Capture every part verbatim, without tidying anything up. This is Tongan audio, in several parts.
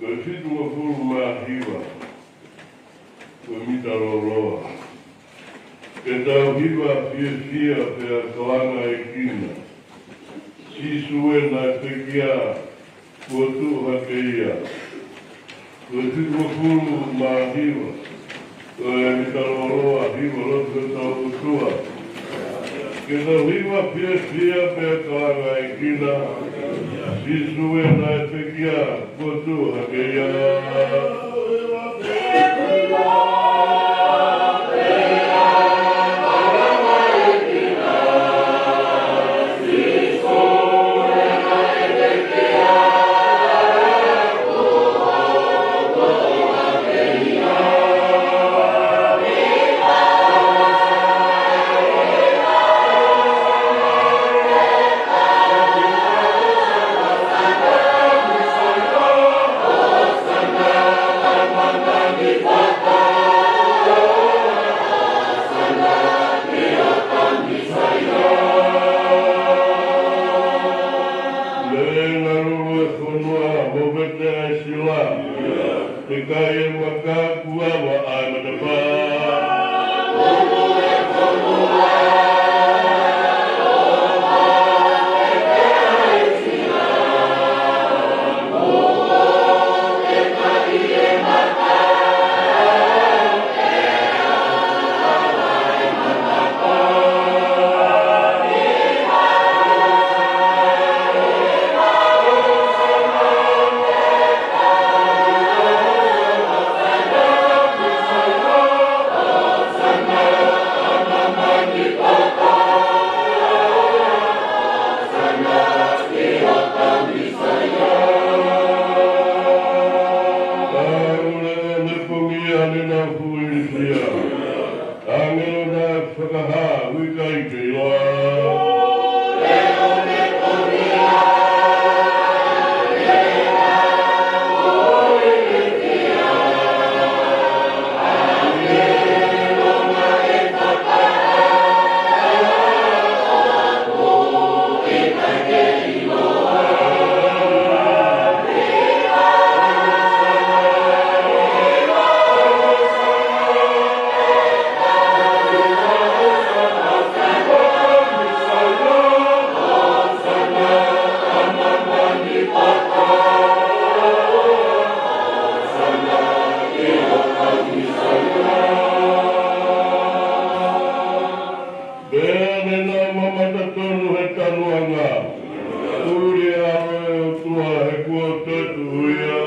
Ko e fitungofulu mā hiva, ko e mita lōloa. Ke tau hiva fiefia pea kalangaʻekina. Sīsū ē naʻe pekia, kuo tuʻu hake ia. Ko e fitungofulu mā hiva, ko e mita lōloa, hiva lotu ki hotau ʻOtua. Ke tau hiva fiefia pea kalangaʻekina. Sīsū ē naʻe pekia, kuo tuʻu hake ia. Lele ngalulu e fonua, movete ʻa e sila. Teʻeki ai e maka kuo ava ʻa e matapā. ʻĀngelo naʻe fakahā, ʻoku ʻikai ke ʻiloa. Pea ne nau mamata tonu he tanuʻanga, ʻuli ʻa e ʻOtua he kuo toetuʻu ia.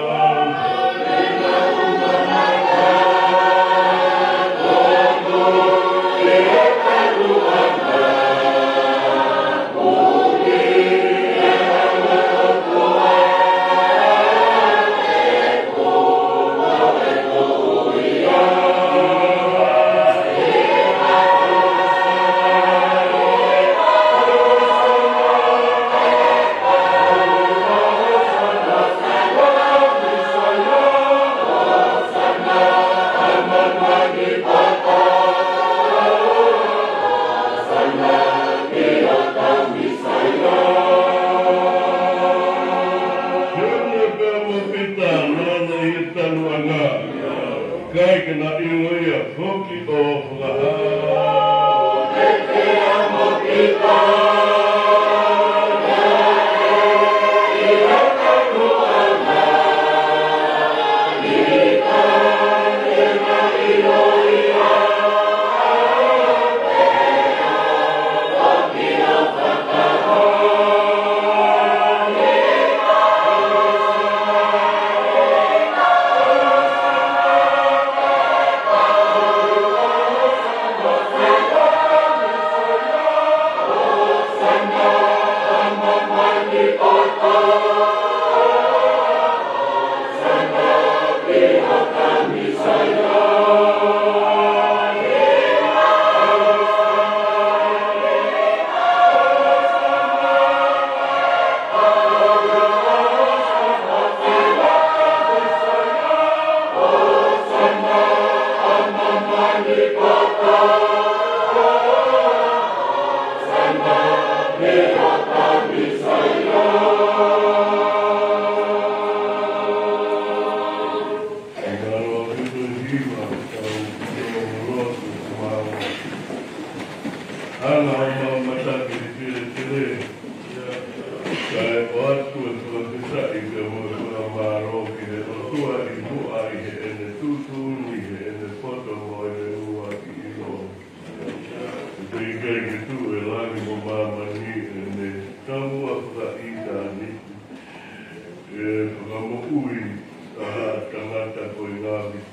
Sione pea mo Pita naʻa nau ʻi he tanuʻanga. ʻIkai ke na ʻilo ia foki ʻo fakahā.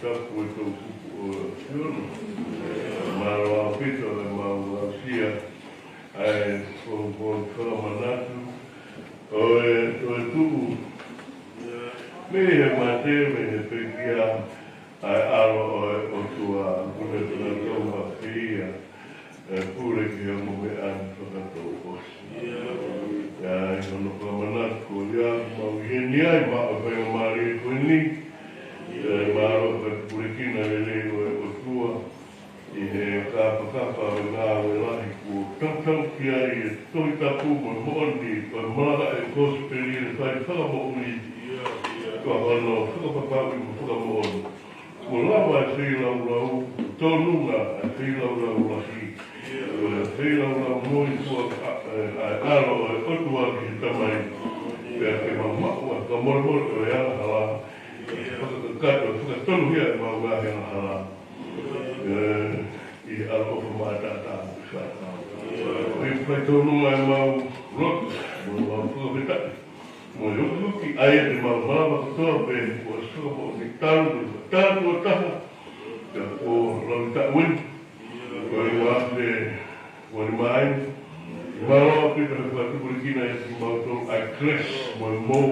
Tapu e toʻukupu ʻo e ʻAfiona. Mālō ʻaupito ʻemau aʻusia ʻa e pongipongi fakamanatu ʻo e toetuʻu mei he mate, mei he pekia, ʻa e ʻAlo ʻo e ʻOtua, ʻoku ne tau mafeia e pule ki he ongo meʻa ni fakatouʻosi. ʻA ia, ʻi hono fakamanatu ko ia, mau ʻi heni ai, maʻu e faingamālie ko eni, ʻe mālō e fakapulekina lelei ʻo e ʻOtua ʻi he kāpakapa ʻo e ngāue lahi kuo tautau ki ai e Tohi Tapu mo e moʻoni ʻo e malanga ʻa e Kosipeli ʻo e fai fakamoʻui, ko hono fakapapauʻi mo fakamoʻoni. Kuo lava e feilaulau, tōnunga e feilaulau lahi. Ko e feilaulau moʻui kuo ʻa, ʻa, ʻa e ʻAlo ʻo e ʻOtua ki he Tamai. Pea ke mau maʻu ʻa e fakamolemole ʻo e angahala. Fakakakato, fakatonuhia ʻemau ngaahi angahala. ʻE, ʻi he ʻaloʻofa maʻataʻatā. ʻE fai tōnunga ʻemau lotu, mo ʻemau fakafetaʻi. Mo e ukiuki ʻa ia te mau malava kotoa pē, kuo ʻosi fakamoʻoni talu, talu ʻo taha, pea kuo laui taʻu eni, ko e ua afe ua nima eni. Mālō ʻaupito he fakatupulekina ʻiate kimautolu ʻa e kelesi mo e mou,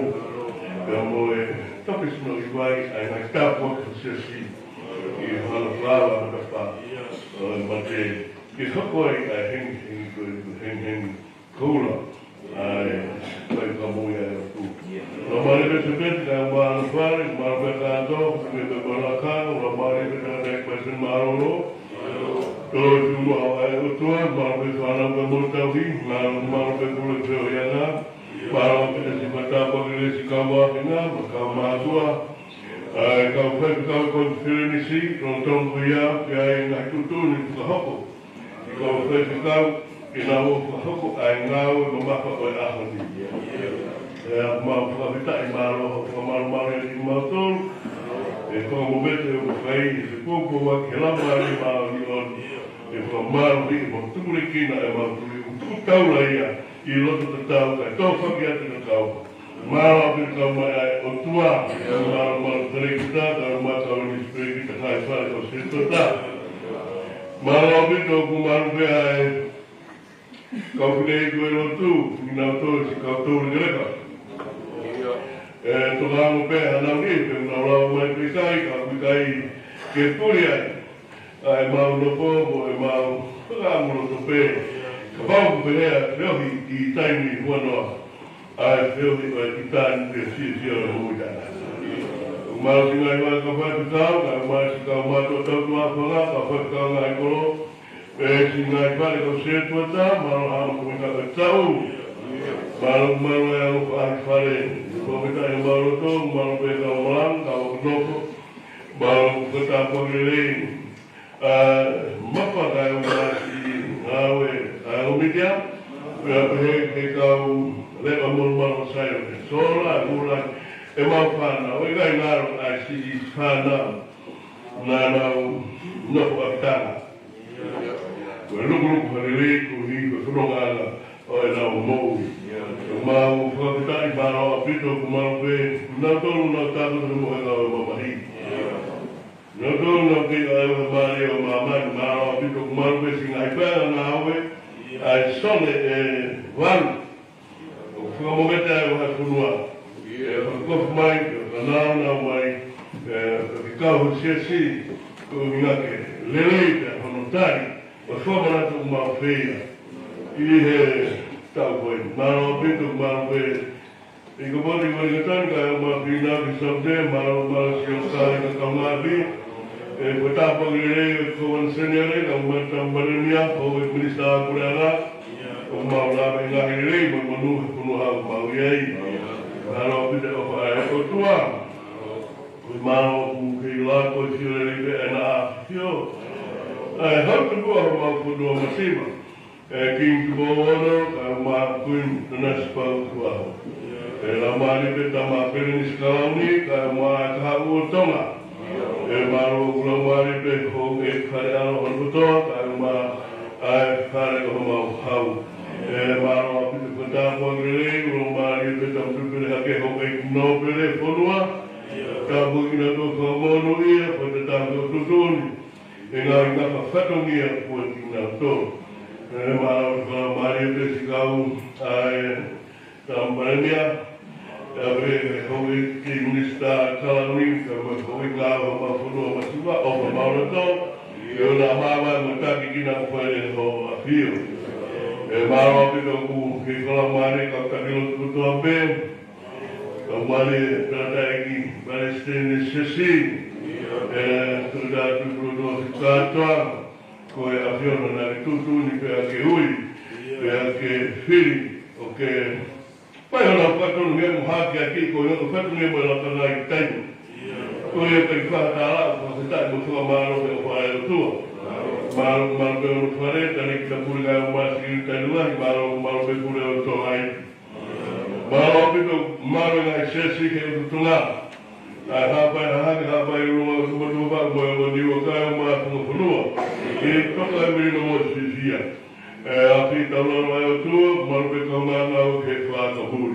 pea mo e toki sino ʻi vai ʻa e ngaahi tāpuaki ʻa e siasi, ʻi hano fala matapā ʻo e mate, ke hoko ai ʻa e hengihengi ko e hengihengi koula ʻa e fai fakamoʻui ʻa e ʻOtua. Laumālie pē Sepeti, kae ʻumaʻā hono fale, mālō pē kātoa, pea mo e lakanga, laumālie pē tangataʻeiki palesiteni mālōlō. Tō e tuʻunga ʻo e ʻOtua, mālō pē fānau kae mo e tauhi, mālō, mālō pē pule feohiʻanga, mālō pē siʻi fakatapu ʻa e kelesi kau vāhenga, mo e kau mātuʻa, ʻa e kau faifekau konifelenisi, totonu ko ia, ke ʻi ai e ngaahi tuʻutuʻuni fakahoko. Kau faifekau, ke nau ō ʻo fakahoko ʻa e ngāue mamafa ʻo e ʻaho ni. ʻE mau fakafetaʻi, mālō hoʻo fakamalumalu ʻiate kimautolu. ʻE fakamoʻoni pē ʻoku fai ʻi he poupou ʻa e Laumālie Māʻoniʻoni. ʻE fakamālohiʻi mo tupulekina ʻemau tui ʻoku tuʻu taula ia ʻi loto tatau kae tō faki atu e kau. Mālō ʻaupito kau mai ʻa e ʻOtua, mālō, mālō Telekita, kae ʻumaʻā kau ʻInisipelekita, ngaahi fale ʻo Setuata. Mālō ʻaupito ʻoku mālō pē ʻa e kau fineʻeiki ʻo e lotu, kinautolu siʻi kau toulekeleka. ʻE tokangaʻi pē hanau ni, pe nau lava mai pe ʻikai, ka ʻoku ʻikai ke puli ai ʻa ʻemau nofo mo ʻemau fakaʻamuloto pē. Kapau ʻoku pehē ʻa e feohi ʻi taimi huanoa, ʻa e feohi ʻo e ʻitāniti ʻe fiefia ʻa e moʻui taʻengata. Mau singai mai kau faifekau, kae ʻumaʻā siʻi kau mātuʻa tautuʻa fanga, kau faifekau ngaahi kolo, pea siʻi ngaahi fale kau Setuata, mālō hano kuita e taʻu. Mālō, mālō e ʻaloʻofa ʻa e fale. Fakafetaʻi ʻemau loto, mālō pē kau malanga, kau nofo. Mālō ʻoku fakatapu lelei. ʻA, mafa kae ʻumaʻā siʻi ngāue ʻa e ʻomitia, pea pehē ki he kau leʻo molumalu ʻo Saione, Sola, Mula, ʻemau fānau, ʻoku ʻikai ngalo ʻa siʻi fānau naʻa nau nofo ʻapitanga. Ko e lukuluku ha lelei koeʻuhi ko e fonongaʻanga ʻo ʻenau moʻui. Mau fakafetaʻi, mālō ʻaupito, ʻoku mau pē, nautolu naʻa nau tākoto he mohenga ʻo e mamahi. Nautolu naʻa nau kei ʻai ʻa e mālie ʻo māmani, mālō ʻaupito, ʻoku mau pē siʻi ngaahi paenga ngāue, ʻa e sone ʻe valu. ʻOku fakamoʻoni ʻa e vahefonua. ʻE fakakofu mai, ʻe fakanaunau mai, ʻe fakakau ho siasi, ko e ʻuhinga ke lelei pē hono tali ʻo e fakamanatu ʻoku mau feia ʻi he taʻu ko eni. Mālō ʻaupito, ʻoku mau pē ʻi he kapau te u ʻalu ki Tani, kae ʻumaʻā Pina ki Saute, mālō, mālō siʻi kau kāinga kaungāʻapi. ʻE, ko e tāpuaki lelei ʻa e Kōvana Seniale, kae ʻumaʻā e Tama Palēmia, Houʻeiki Minisitā Puleʻanga, ʻoku mau lave ngaahi lelei mo e monū he fonua ʻoku mau ʻi ai. Mālō ʻaupito e ʻofa ʻa e ʻOtua. Ko e mālō ʻoku kei lākoifio lelei pē ʻa e ʻAfio. ʻA e Hau Tupou ʻa homau fonua masiva. ʻE Kingi Tupou Ono, kae ʻumaʻā Kuini Nanasipauʻu Tukuʻaho. ʻE Laumālie pē Tama Pelenisi Kalauni, kae ʻumaʻā e Kahaʻu ʻo Tonga. ʻE mālō ʻoku laumālie pē Houʻeiki Fale ʻAlo hono kotoa, kae ʻumaʻā e fale ʻo homau hau. ʻE mālō ʻaupito e tāpuaki lelei, ʻoku laumālie pē Tama Tuʻipelehake Houʻeiki Nōpele Fonua. Tāpuekina kinautolu fakamonūʻia, ko e tuʻutuʻuni, ʻi he ngaahi fatongia kuo ʻiate kinautolu. ʻE, mālō e fakamālō pē siʻi kau, ʻa e, Tama Palēmia, ʻa e, ʻa e houʻeiki Minisitā Kalauni, kae ʻumaʻā e houʻeiki ngāue ʻo e fonua masiva, ʻofa maʻu loto, ʻi hoʻo maʻu mai mo taki kinautolu ʻi hoʻo ʻafio. ʻE, mālō ʻaupito ʻoku kei fakamālō e kau taki lotu kotoa pē, kau mālō e tangataʻeiki Palesiteni Siasi, ʻe, tangataʻeiki lotu ʻo e kātoa, ko e ʻAfiona naʻa ke tuʻutuʻuni pea ke ui, pea ke fili, ʻo ke fai hono fatongia mo hake ʻaki ko e ngaahi fatongia mo e lakanga ʻi taimi. Ko ia pē ʻoku fakatauange, fakafetaʻi mo fakamālō he ʻofa ʻa e ʻOtua. Mālō, mālō pē hono fale, tali ki he pule ngāue ʻa e Masikili Tainua, mālō, mālō pē pule ʻo e ʻOtua ai. Mālō ʻaupito, mālō e ngaahi siasi he ʻotu Tonga. ʻA e Haʻapai Hahake, Haʻapai Ulunga, ʻOtu Motu Vavaʻu, mo e Niua Kae, ʻo e Mafunga Fonua. ʻI he toka e melino mo e fiefia. ʻE, ʻAfio Taulalo ʻa e ʻOtua, mālō pē kaungā ngāue he fakamoʻui.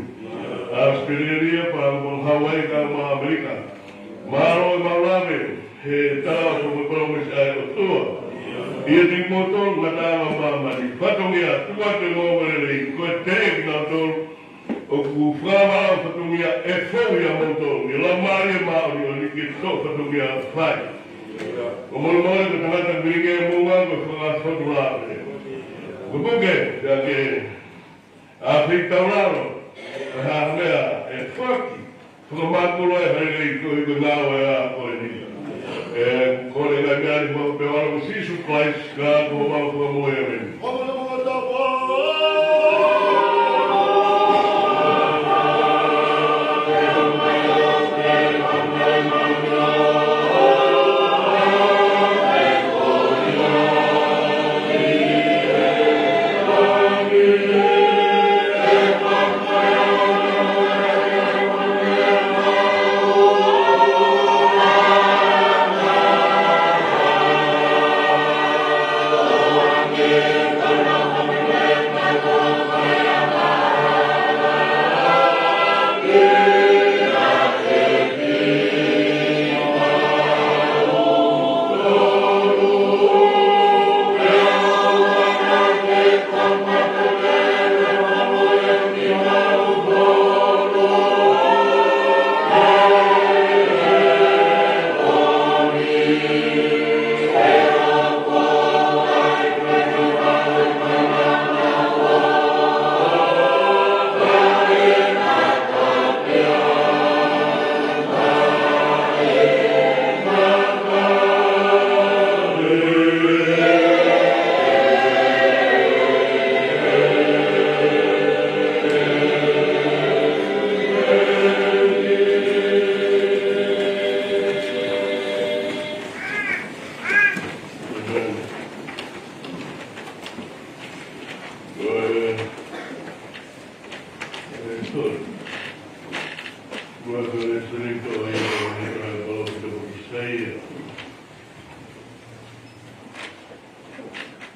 ʻAositelēlia, pea mo Hauaiʻi kae ʻumaʻā ʻAmelika. Mālō e maʻu lave, he tala ʻo e palōmesi ʻa e ʻOtua. ʻIate kimoutolu, ngataʻanga ʻo māmani, fatongia, tuku atu e ongoongolelei, ko e teʻeki kinautolu, ʻoku fakamālō fatongia ʻe fou ʻia moutolu, ʻi he Laumālie Māʻoniʻoni ke toʻo fatongia fai. ʻO molemole ko e tangata pilingi e moʻunga ko e fakafatu lave. Ko e puke, ia ke ʻAfio Taulalo, ʻe hā ha meʻa ʻe foaki, fakamākolo e hale lei ko e ngāue ʻa ko eni. ʻE, kole ngaahi meʻa ni mo e ʻAlo ko Sīsū Kalaisi, ka ko homau Fakamoʻui, ʻēmeni.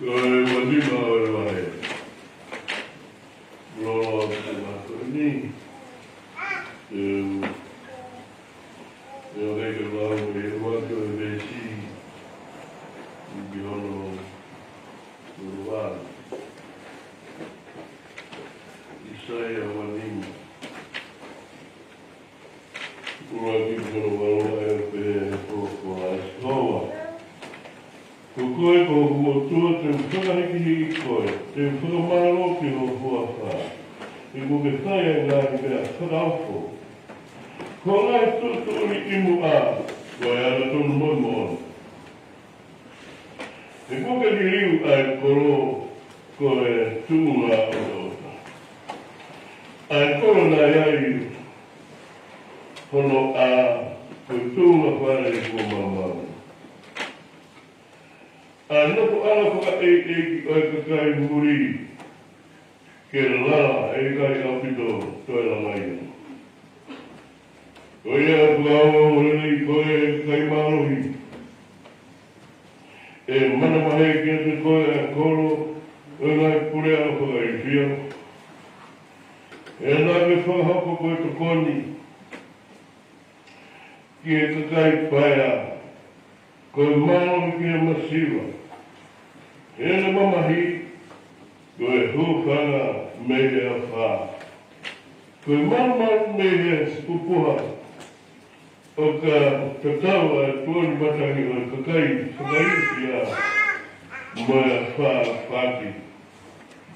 Ko e ua nima ʻo e vahe. Lolo atu te mako ni. Em, e o reke lau e ua ki he veesi. Ki hono, hono ua. ʻAisea ua nima. ʻUluaki ki hono valu, ʻa e pehē ʻe he folofola ʻa Sihova. Ko koe ko hoku ʻOtua, te u fakahikihiki koe, te u fakamālō ki ho huafa. He kuo ke fai ʻa e ngaahi meʻa fakaofo. Ko e ngaahi tuʻutuʻuni ʻi muʻa, ko e angatonu mo e moʻoni. He kuo ke liliu ʻa e kolo ko e tuʻunga ʻotaʻota. ʻA e kolo naʻe ʻi ai hono ʻā ko e tuʻunga fale kuo maumau. ʻA e nofoʻanga fakaʻeiʻeiki ʻo e kakai muli ke lala ʻe ʻikai ʻaupito toe langaʻi. Ko ia ʻe fakaongoongo lelei koe ʻe kakai mālohi. ʻE manavahē kiate koe ʻa e kolo ʻo e ngaahi puleʻanga fakailifia. ʻE naʻa ke fakahoko ko e tokoni ki he kakai paea Ko e mālohi ki he masiva, he mamahi, ko e hūfanga mei he afā. Ko e malumalu mei he pupuha, ʻo ka tatau ʻa e tuʻoni matangi ʻo e kakai fakaʻilifia mo e afā faki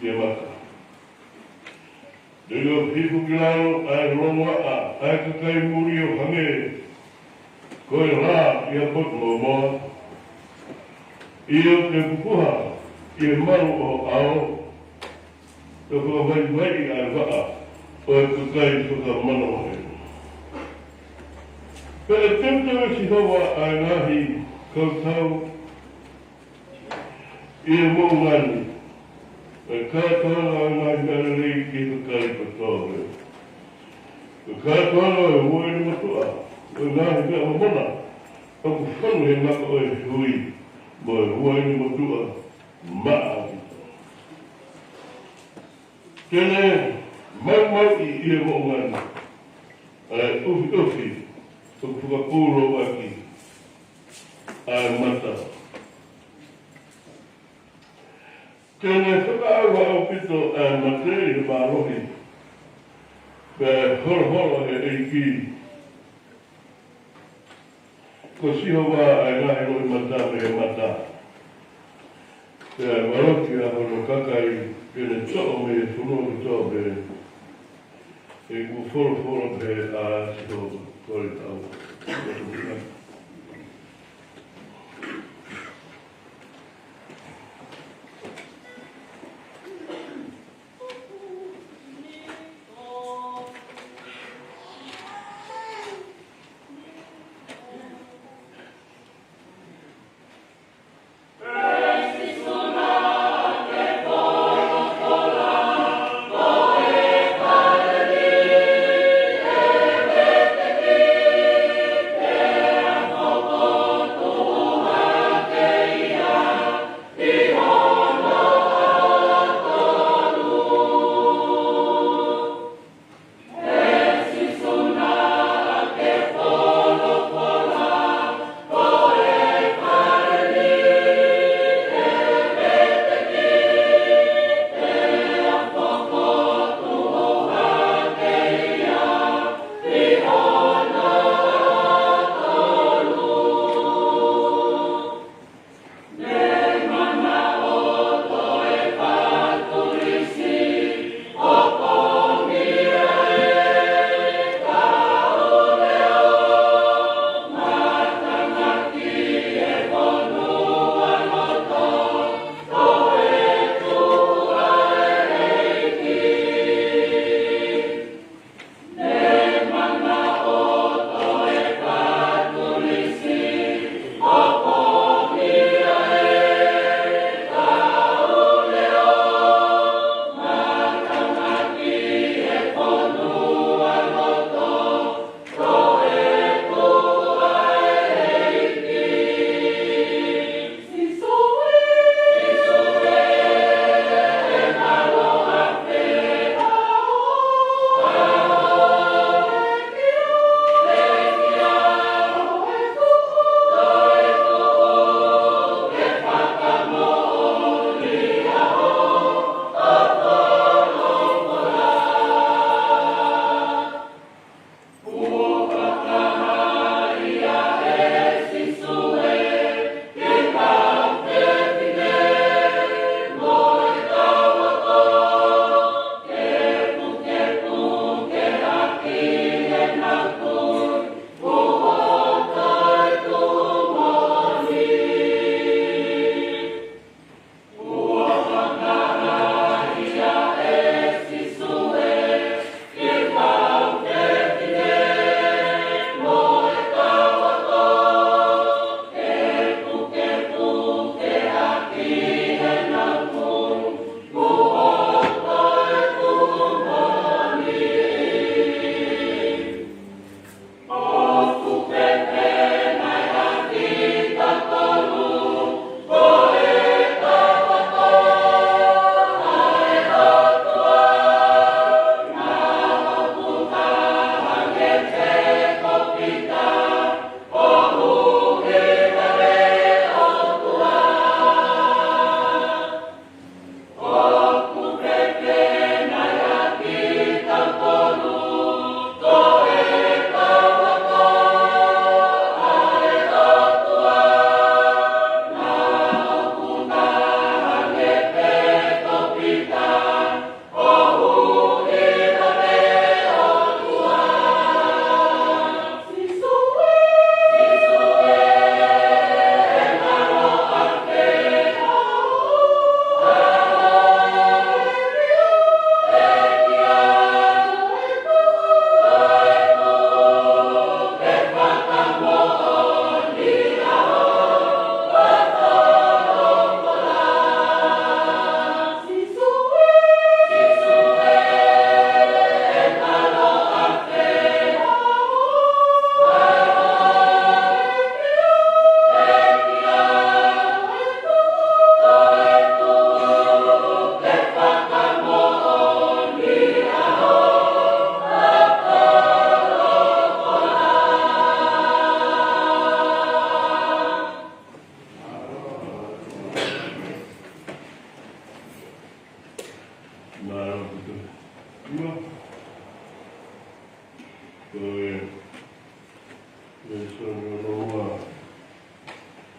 ki he maka. Te u hifo ki lalo ʻa e longoaʻa ʻa e kakai muli ʻo hangē ko e lā ʻi ha potu mōmoa. ʻIo, te u pupuha ʻi he malu ʻo e ʻao, ʻo fakavaivaiʻi ʻa e vaʻa ʻo e kakai fakamanavahē. Pea ʻe teuteu ʻe Sihova ʻa e ngaahi kautau ʻi he moʻunga ni, ʻa e kātoanga ʻo e ngaahi meʻa lelei ki he kakai kotoa pē. Ko e kātoanga ʻo e uaine motuʻa, ʻo e ngaahi meʻa mamona ʻoku fonu he maka ʻo e hui, mo e uaine motuʻa maʻa ʻaupito. Te ne maumauʻi ʻi he moʻunga ni ʻa e ʻufiʻufi ʻoku fakapūlou ʻaki ʻa e mata. Te ne fakaʻauha ʻaupito ʻa e mate ʻi he mālohi, pea ʻe holoholo ʻe he ʻEiki ko Sihova ʻa e ngaahi loʻimata mei he mata, pea ʻe valoki ʻa hono kakai, te ne toʻo mei he fonua kotoa pē. ʻOku folofola pehē ʻa Sihova. Kole tau.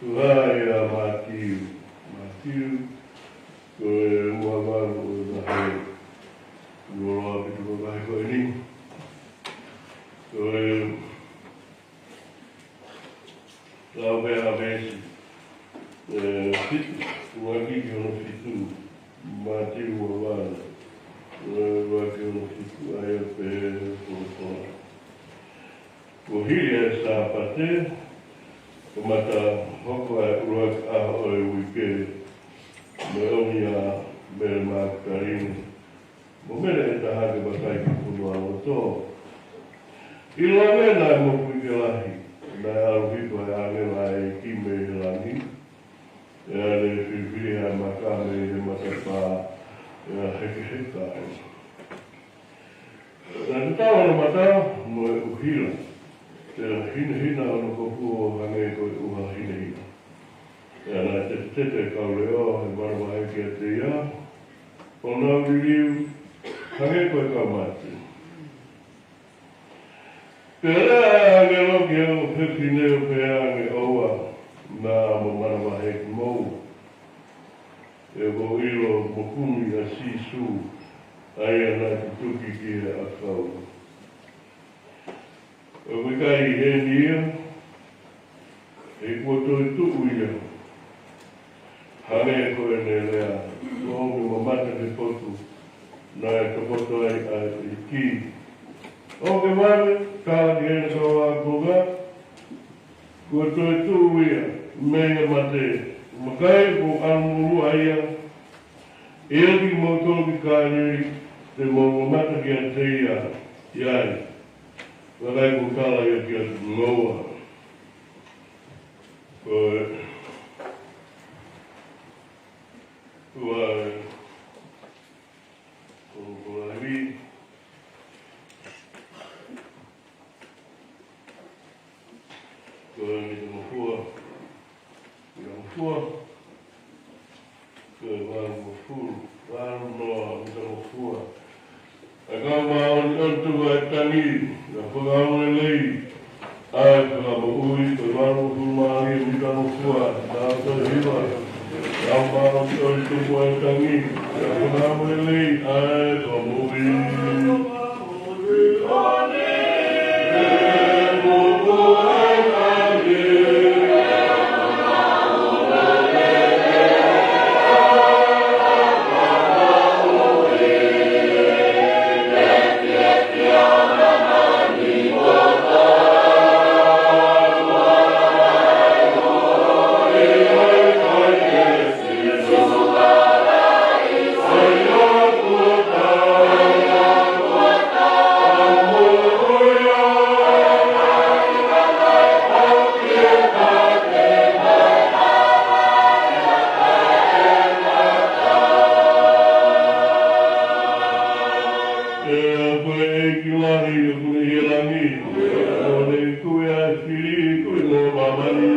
Vahe ʻa Mātiu. Mātiu, ko e ua valu ʻo e vahe. Ulo ʻa e fitu vahe ko eni. Ko e lau pē ʻa e veesi, ē, fitu, ua ki hono fitu. Mātiu ua valu, ua ki hono fitu, ʻa ia pē ko e toa. Kuo hili ʻa e Sāpate, kuo mata hoko ʻa e ʻuluaki ʻaho ʻo e uike, mo e ʻomi ʻa Mele Makitalini, mo Mele ʻe taha ke vakai ki he fonua loto. ʻIlo ange naʻe moʻui ke lahi, naʻe ʻalu hifo ʻa e ʻāngelo ʻa e ʻEiki mei he langi, ʻo ne filifili ʻa e maka mei he matapā, ʻo hekeheka ai. Naʻe tatau hono mata mo e ʻuhila, pea hinehina hono kofu ʻo hangē ko e ʻuha hinehina. Pea naʻe tetetete ʻa e kau leʻo he manavahē kiate ia, ʻo nau liliu hangē ko e kau mate. Pea lea ʻa e ʻāngelo ki he ʻofefine, ʻo pehē ange, ʻOua naʻa mo manavahē kimoua, he kuo u ʻilo mo kumi ʻa Sīsū, ʻa ia naʻe tutuki ki he ʻakau. ʻOku ʻikai ʻi heni ia, he kuo toetuʻu ia, hangē ko ʻene lea, ʻo ne mamata ki he potu naʻe tokoto ai ʻa e ʻEiki. ʻOku vave, tala ki heʻene kau ākonga, kuo toetuʻu ia mei he mate. Vakai, kuo ʻalu muʻa ia, ʻio kimoutolu ki Kāleli, te mou mamata kiate ia ʻi ai. Vakai, kuo tala ia kiate kimoua. Ko e, ko e, ko e, ko e, ko e Mita Ngofua. Mita Ngofua. Ko e valungofulu, valu noa, Mita Ngofua. ʻA e kau māʻoniʻoni tuku ʻa e tangi, ʻa e fakamoʻui, ʻa e fakamoʻui, ko e valungofulu mā ua, Mita Ngofua, ʻa e kau hiva, ʻa e kau māʻoniʻoni tuku ʻa e tangi, ʻa e fakamoʻui, ʻa e fakamoʻui. ʻE, ko e ʻEiki lahi, ʻoku ne ʻi he langi. ʻOku ne tui ʻa e fili, tui mo māmani.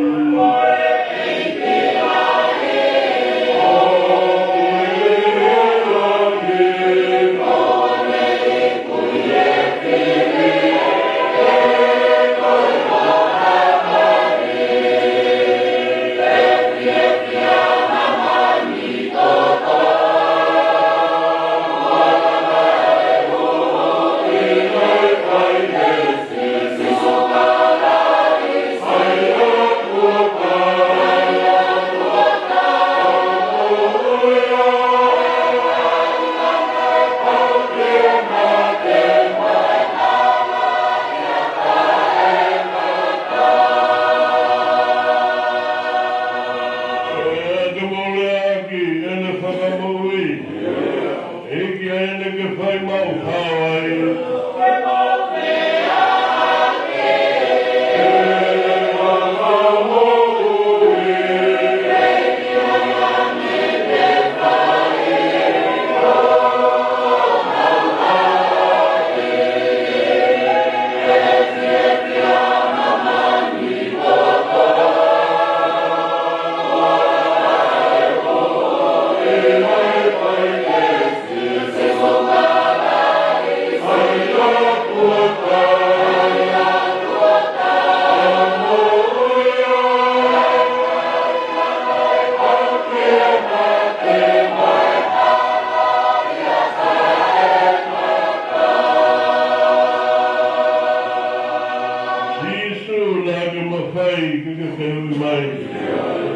Fai ke ke fehuʻi mai,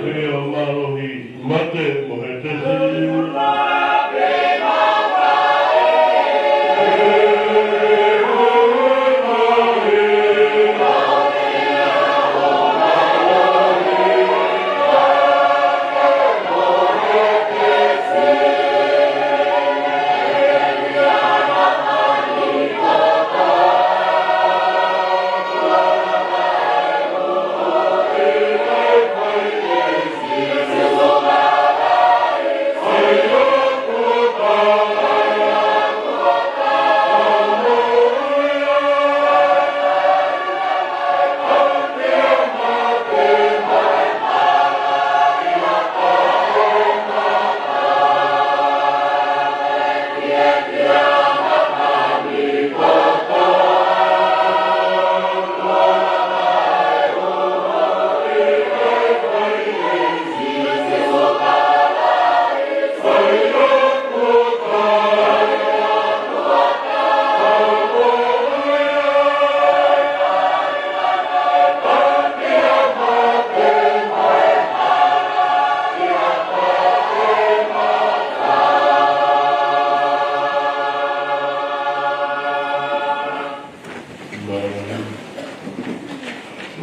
ʻe ʻo mālohi, mate mo e tesi.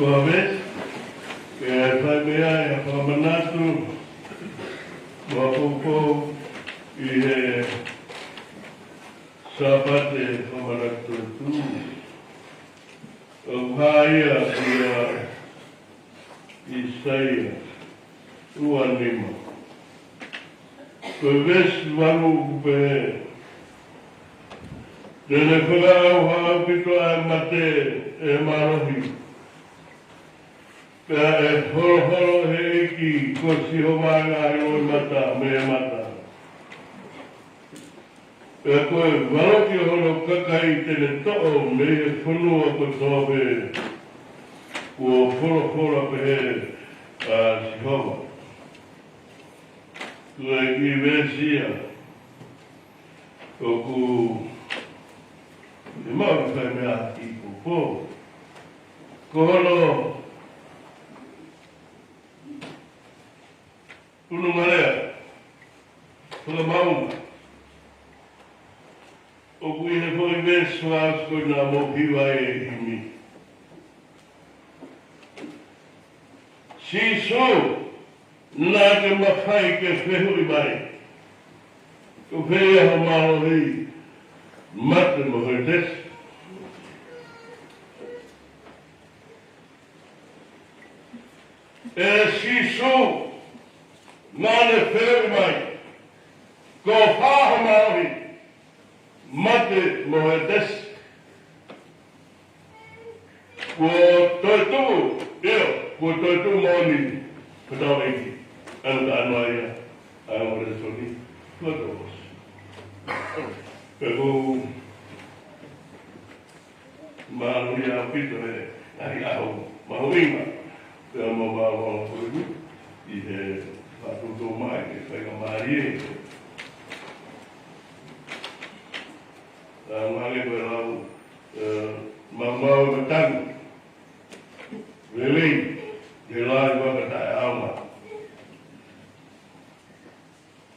Ua veesi, ke fai mei ai ha fakamanatu, ua poupou ʻi he Sāpate fakamanatu toetuʻu. ʻOku hā ia ʻia ʻĪsaia ua nima. Ko e veesi valu ʻoku pehē: Te ne fakaʻauha ʻaupito ʻa e mate ʻe he mālohi, pea ʻe holoholo ʻe he ʻEiki ko Sihova ʻa e ngaahi loʻimata mei he mata. Pea ko e valoki ʻo hono kakai te ne toʻo mei he fonua kotoa pē, kuo folofola pehē ʻa Sihova. Ko e kiʻi veesi ia ʻoku ʻi ai e maʻu fai mei ai e kiʻi poupou. Ko hono ʻulunga lea, fakamaʻunga, ʻoku ʻi he foʻi veesi fakaʻosi ko ē naʻa mou hiva ai e himi. Sīsū, naʻa ke mafai ke fehuʻi mai, ko fē ia ho mālohi, mate mo e tesi? ʻE Sīsū, naʻa ne fehuʻi mai, ko fē ho mālohi, mate mo e tesi? Kuo toetuʻu, ʻio, kuo toetuʻu moʻoni hotau ʻEiki. ʻAna ka ʻanoa ia ʻa e lēsoni kuo tau ʻosi. Pea ʻoku mālie ʻaupito e ngaahi ʻaho mahuʻinga, pea mo mālō ʻaupito ʻi he faʻa toutou mai ke faingamālie. ʻA, mālie ko e lau, ē, maumau e matangi, lelei, ke lava ʻi he vaka taʻeʻaonga.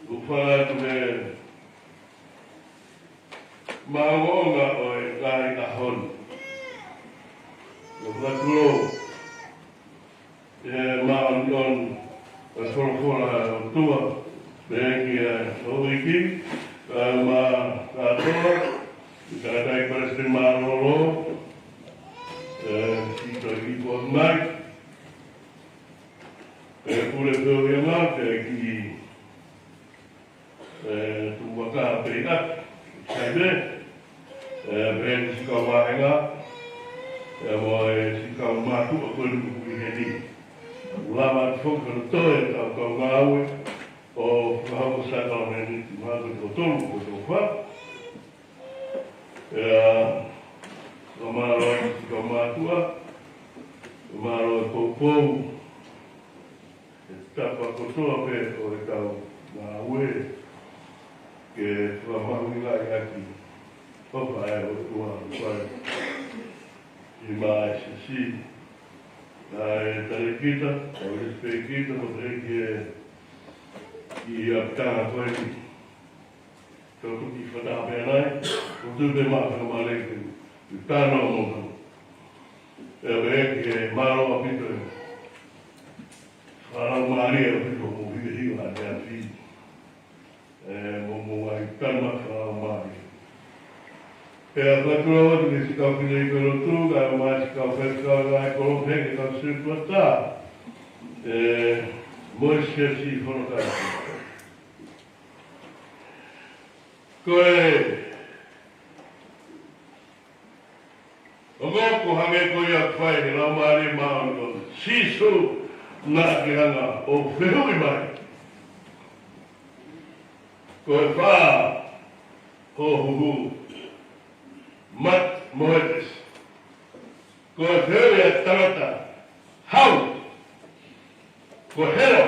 ʻOku fai atu e maʻongoʻonga ʻo e ngaahi ʻaho ni. ʻOku fakatulou e māʻoniʻoni ʻo e folofola ʻa e ʻOtua, pea ki he houʻeiki, kae ʻumaʻā kātoa, ʻi he tangataʻeiki palesiteni mālōlō, ē, siʻi toetuʻu mai, ē, pule feohiʻanga, pea ki ē, tuʻu vaka pē ʻi ʻapi, sai pē, ē, pea ki he siʻi kau vāhenga, ē, mo e siʻi kau mātuʻa ko eni ʻoku ʻi heni. Lava atu foki ke toe kau, kau ngāue ʻo fakahoko sākalamēniti, mātuʻa ko e tolu, ko e tolu fā. Ē, ā, fakamālō atu siʻi kau mātuʻa, mālō e poupou, he tapa kotoa pē ʻo e kau ngāue ke fakamahuʻingaʻi ʻaki ʻofa ʻa e ʻOtua ʻoku fai ʻi he M S C. ʻA e talēkita, ʻa e lesipēkita, mo e talēkita ʻi he ʻapitanga ko eni. Tau tuki fakataha pē ʻanai, ʻo tuʻu pē maʻa fakamālō ki he tano mo tano. ʻE pehē ki he mālō ʻaupito e fakalaumālie ʻaupito mo hivehiva ʻa e afi. ʻE, mo, mo ai tanu atu ʻa e mālie. ʻE, ʻa e fakatulou atu ki he siʻi kau fili ʻi he lotu, kae ʻumaʻā e siʻi kau faifekau ʻa e kolope, ki he kau setuata. ʻE, mo e siasi folokai. Ko e ʻOku ou hangē ko ia ʻoku fai he Laumālie Māʻoniʻoni. Sīsū naʻa ke hanga ʻo fehuʻi mai. Ko e fā ʻo huhu, mate mo ʻētesi. Ko e fehuʻi ʻa e tangata, hau, ko helo,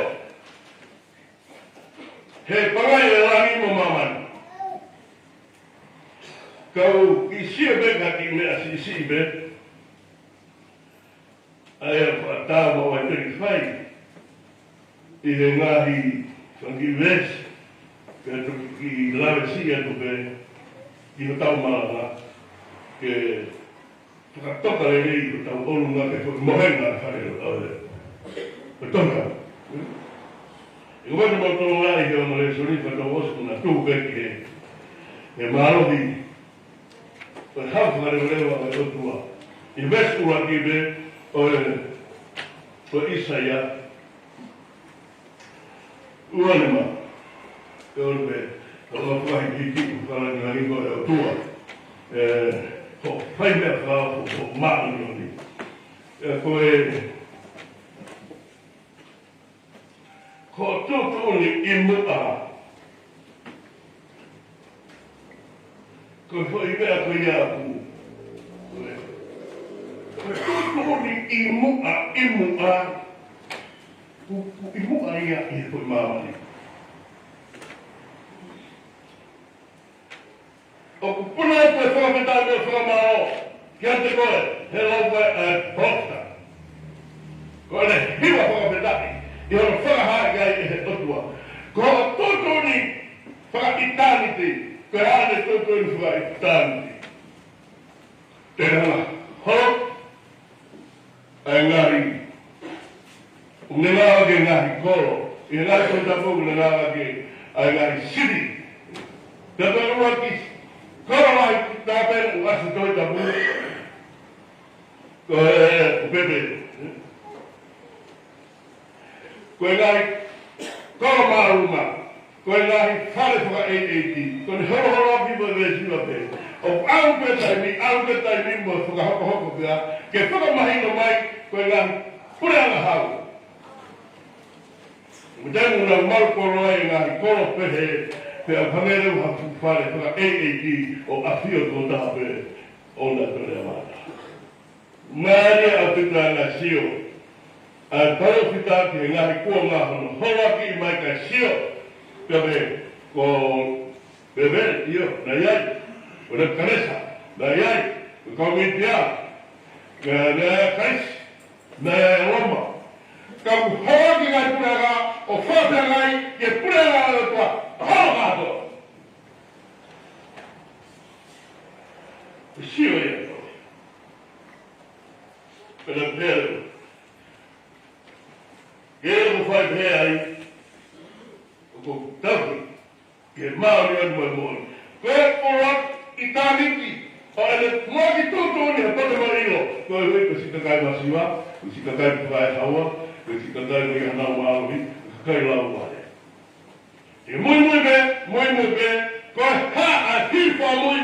he pangai ʻa e langi mo māmani. Kau kiʻi sio pē ki ha kiʻi meʻa siʻisiʻi pē. ʻA ia ʻoku faʻa tau maʻu ai pē ke fai ʻi he ngaahi fanga kiʻi veesi, pea toki kiʻi lave siʻi atu pē ki hotau malanga, ke fakatoka lelei hotau ʻolunga ke foʻi mohenga fale ʻo e, ʻo e tonga. ʻE ko e mau tolonga ʻi he ongo lēsoni fakatau ʻosi kuna tuku pē ki he, he mālohi ʻo e hau fakaleveleva ʻo e ʻOtua. ʻI he veesi ʻuluaki pē ʻo e, ʻo ʻIsaia, ua nima. ʻE ʻoku pehē, ʻoku fakahikihikiʻi, fakalāngilangiʻi ʻe he ʻOtua ʻe hoʻo fai meʻa fakaofo, hoʻo māʻoniʻoni. ʻE ko e, ko e tuʻutuʻuni ʻi muʻa. Ko e foʻi meʻa ko ia ʻoku, ko e, ko e tuʻutuʻuni ʻi muʻa, ʻi muʻa. Ku, ku ʻi muʻa ia ʻi he foʻi māmani. ʻOku puna atu e fakafetaʻi mo e fakamālō kiate koe, he lau ko ē ʻa e palōfita. Ko ʻene hiva fakafetaʻi ʻi hono fakahā ki ai ʻe he ʻOtua. Ko e tuʻutuʻuni fakaʻitāniti, ko e hā ʻene tuʻutuʻuni fakaʻitāniti? Te ne hanga ʻo holo ʻa e ngaahi, ʻoku ne ngāueʻaki e ngaahi kolo. ʻI he ngaahi Tohi Tapu ʻoku ne ngāueʻaki ʻa e ngaahi sivi. Pea ko e ʻuluaki kolo lahi taha pē ʻoku ʻasi he Tohi Tapu, ko e, ko e pepe. Ko e ngaahi kolo māʻolunga, ko e ngaahi fale fakaʻeiʻeiki, ko ʻene holoholoʻaki mo e veesi ua pē. ʻOku ʻalu pē taimi, ʻalu pē taimi mo e fakahokohoko pea ke fakamahino mai ko e ngaahi puleʻanga hau. Mo e taimi ʻoku nau malu kolo ai e ngaahi kolo pehē, pea hangē leva ha fuʻu fale fakaʻeiʻeiki ʻo ʻafio ko e taha pē ʻo na tole amata. Mālie ʻaupito ʻa e ngaahi sio ʻa e palōfita ki he ngaahi kuonga hono holoʻaki mai kae sio. Pea pehē ko Pēveli, ʻio, naʻe ʻi ai. Ko Nepukanesa, naʻe ʻi ai. Ko e kau Mītia, naʻe, naʻe ʻi ai Kalisi, naʻe ʻi ai Loma. Ka kuo holoʻaki e ngaahi puleʻanga ʻo fakafeangai ki he puleʻanga ʻo e ʻOtua. Holo kātoa. Sio ia. Pea pehē, ke u fai pehē ai, ʻoku ou tauhi ke māʻoniʻoni mo e moʻoni. Ko e ʻuluaki ʻitāniti ʻo ʻene moʻui tuʻutuʻuni he potu mo e ʻilo. Ko e ui ko e siʻi kakai masiva, ko e siʻi kakai fakaehaua, ko e siʻi kakai mo e hanau mālohi, ko e kakai laumālie. Ke muimui pē, muimui pē, ko e hā ʻa e hili fāmui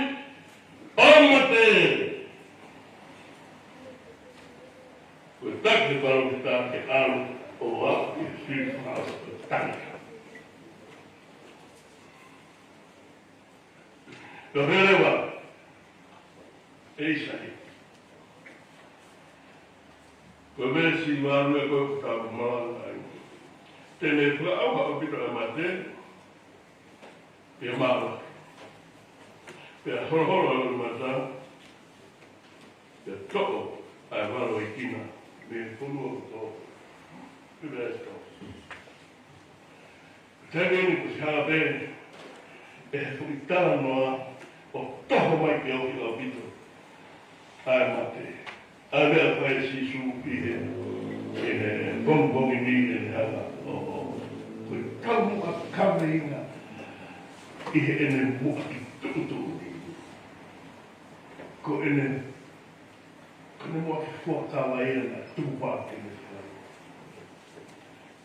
ʻo mate. Ko e taki palōfita ke ʻalu ʻo aʻu ki he hili fāmui ʻo e tangata. Ka pehē leva ʻe ʻIsaia, ko e veesi valu ē ko ē ʻoku tau malanga ai. Te ne fakaʻauha ʻaupito ʻa e mate, pea mālohi, pea holoholo ʻa e loʻimata, pea toʻo ʻa e valo ʻo e ikina. Pea ko e fonua kotoa. Pea ko e tau. Tani ni ko si hala pē, ʻe he foʻi talanoa ʻo toho mai ke ofi ʻaupito ʻa e mate. ʻA e meʻa ʻoku fai ʻe Sīsū ʻi he, ʻi he pongipongi ni ʻene hala. ʻO, ʻo, ko e tau muʻa kaveinga ʻi heʻene muʻaki tuʻutuʻuni. Ko ʻene, ko ʻene muʻaki fuakava ia naʻe tuku pē ke ne fai.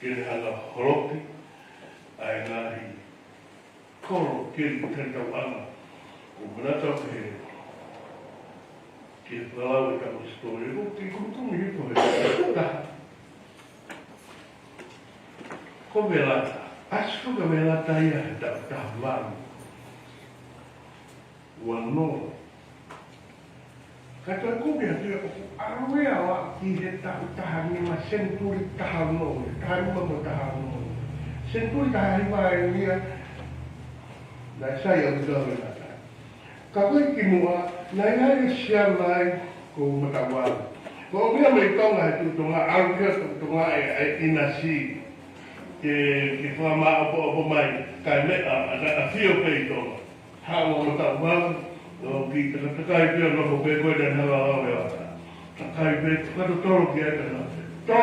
Ke ne hanga ʻo holoki ʻa e ngaahi kolo keli talitauʻanga. ʻOku ou manatu au ki he, ki he fakalau ʻetau hisitōlia, ʻoku ou kiʻi kumikumi hifo he taha. Ko Velata, ʻasi ko Velata ia he taʻu taha valu. Ua noa. Ka toe kumi atu ia ʻoku ʻalu ia ʻo aʻu ki he taʻu taha nima, senituli taha ono, taha nima mo taha ono. Senituli taha hiva ʻe ia, naʻe sai ʻaupito ʻa Velata. Ka ko e kimuʻa, naʻe ʻi ai e siana ai ko Matavalu. Ko e ʻomai mei Tonga he Tuʻi Tonga, ʻalu ki he Tuʻi Tonga ʻe, ʻe ʻinasi. Ke, ke fakamāʻopoʻopo mai, kae meʻa, ʻa, ʻa, ʻafio pē ʻi Tonga. Haʻu ʻa Matavalu, ʻo kiʻi takatakai pē ʻo nofo pē ko e tau hala lau e ata. Takai pē, fakatotolo ki ai pē na. Tō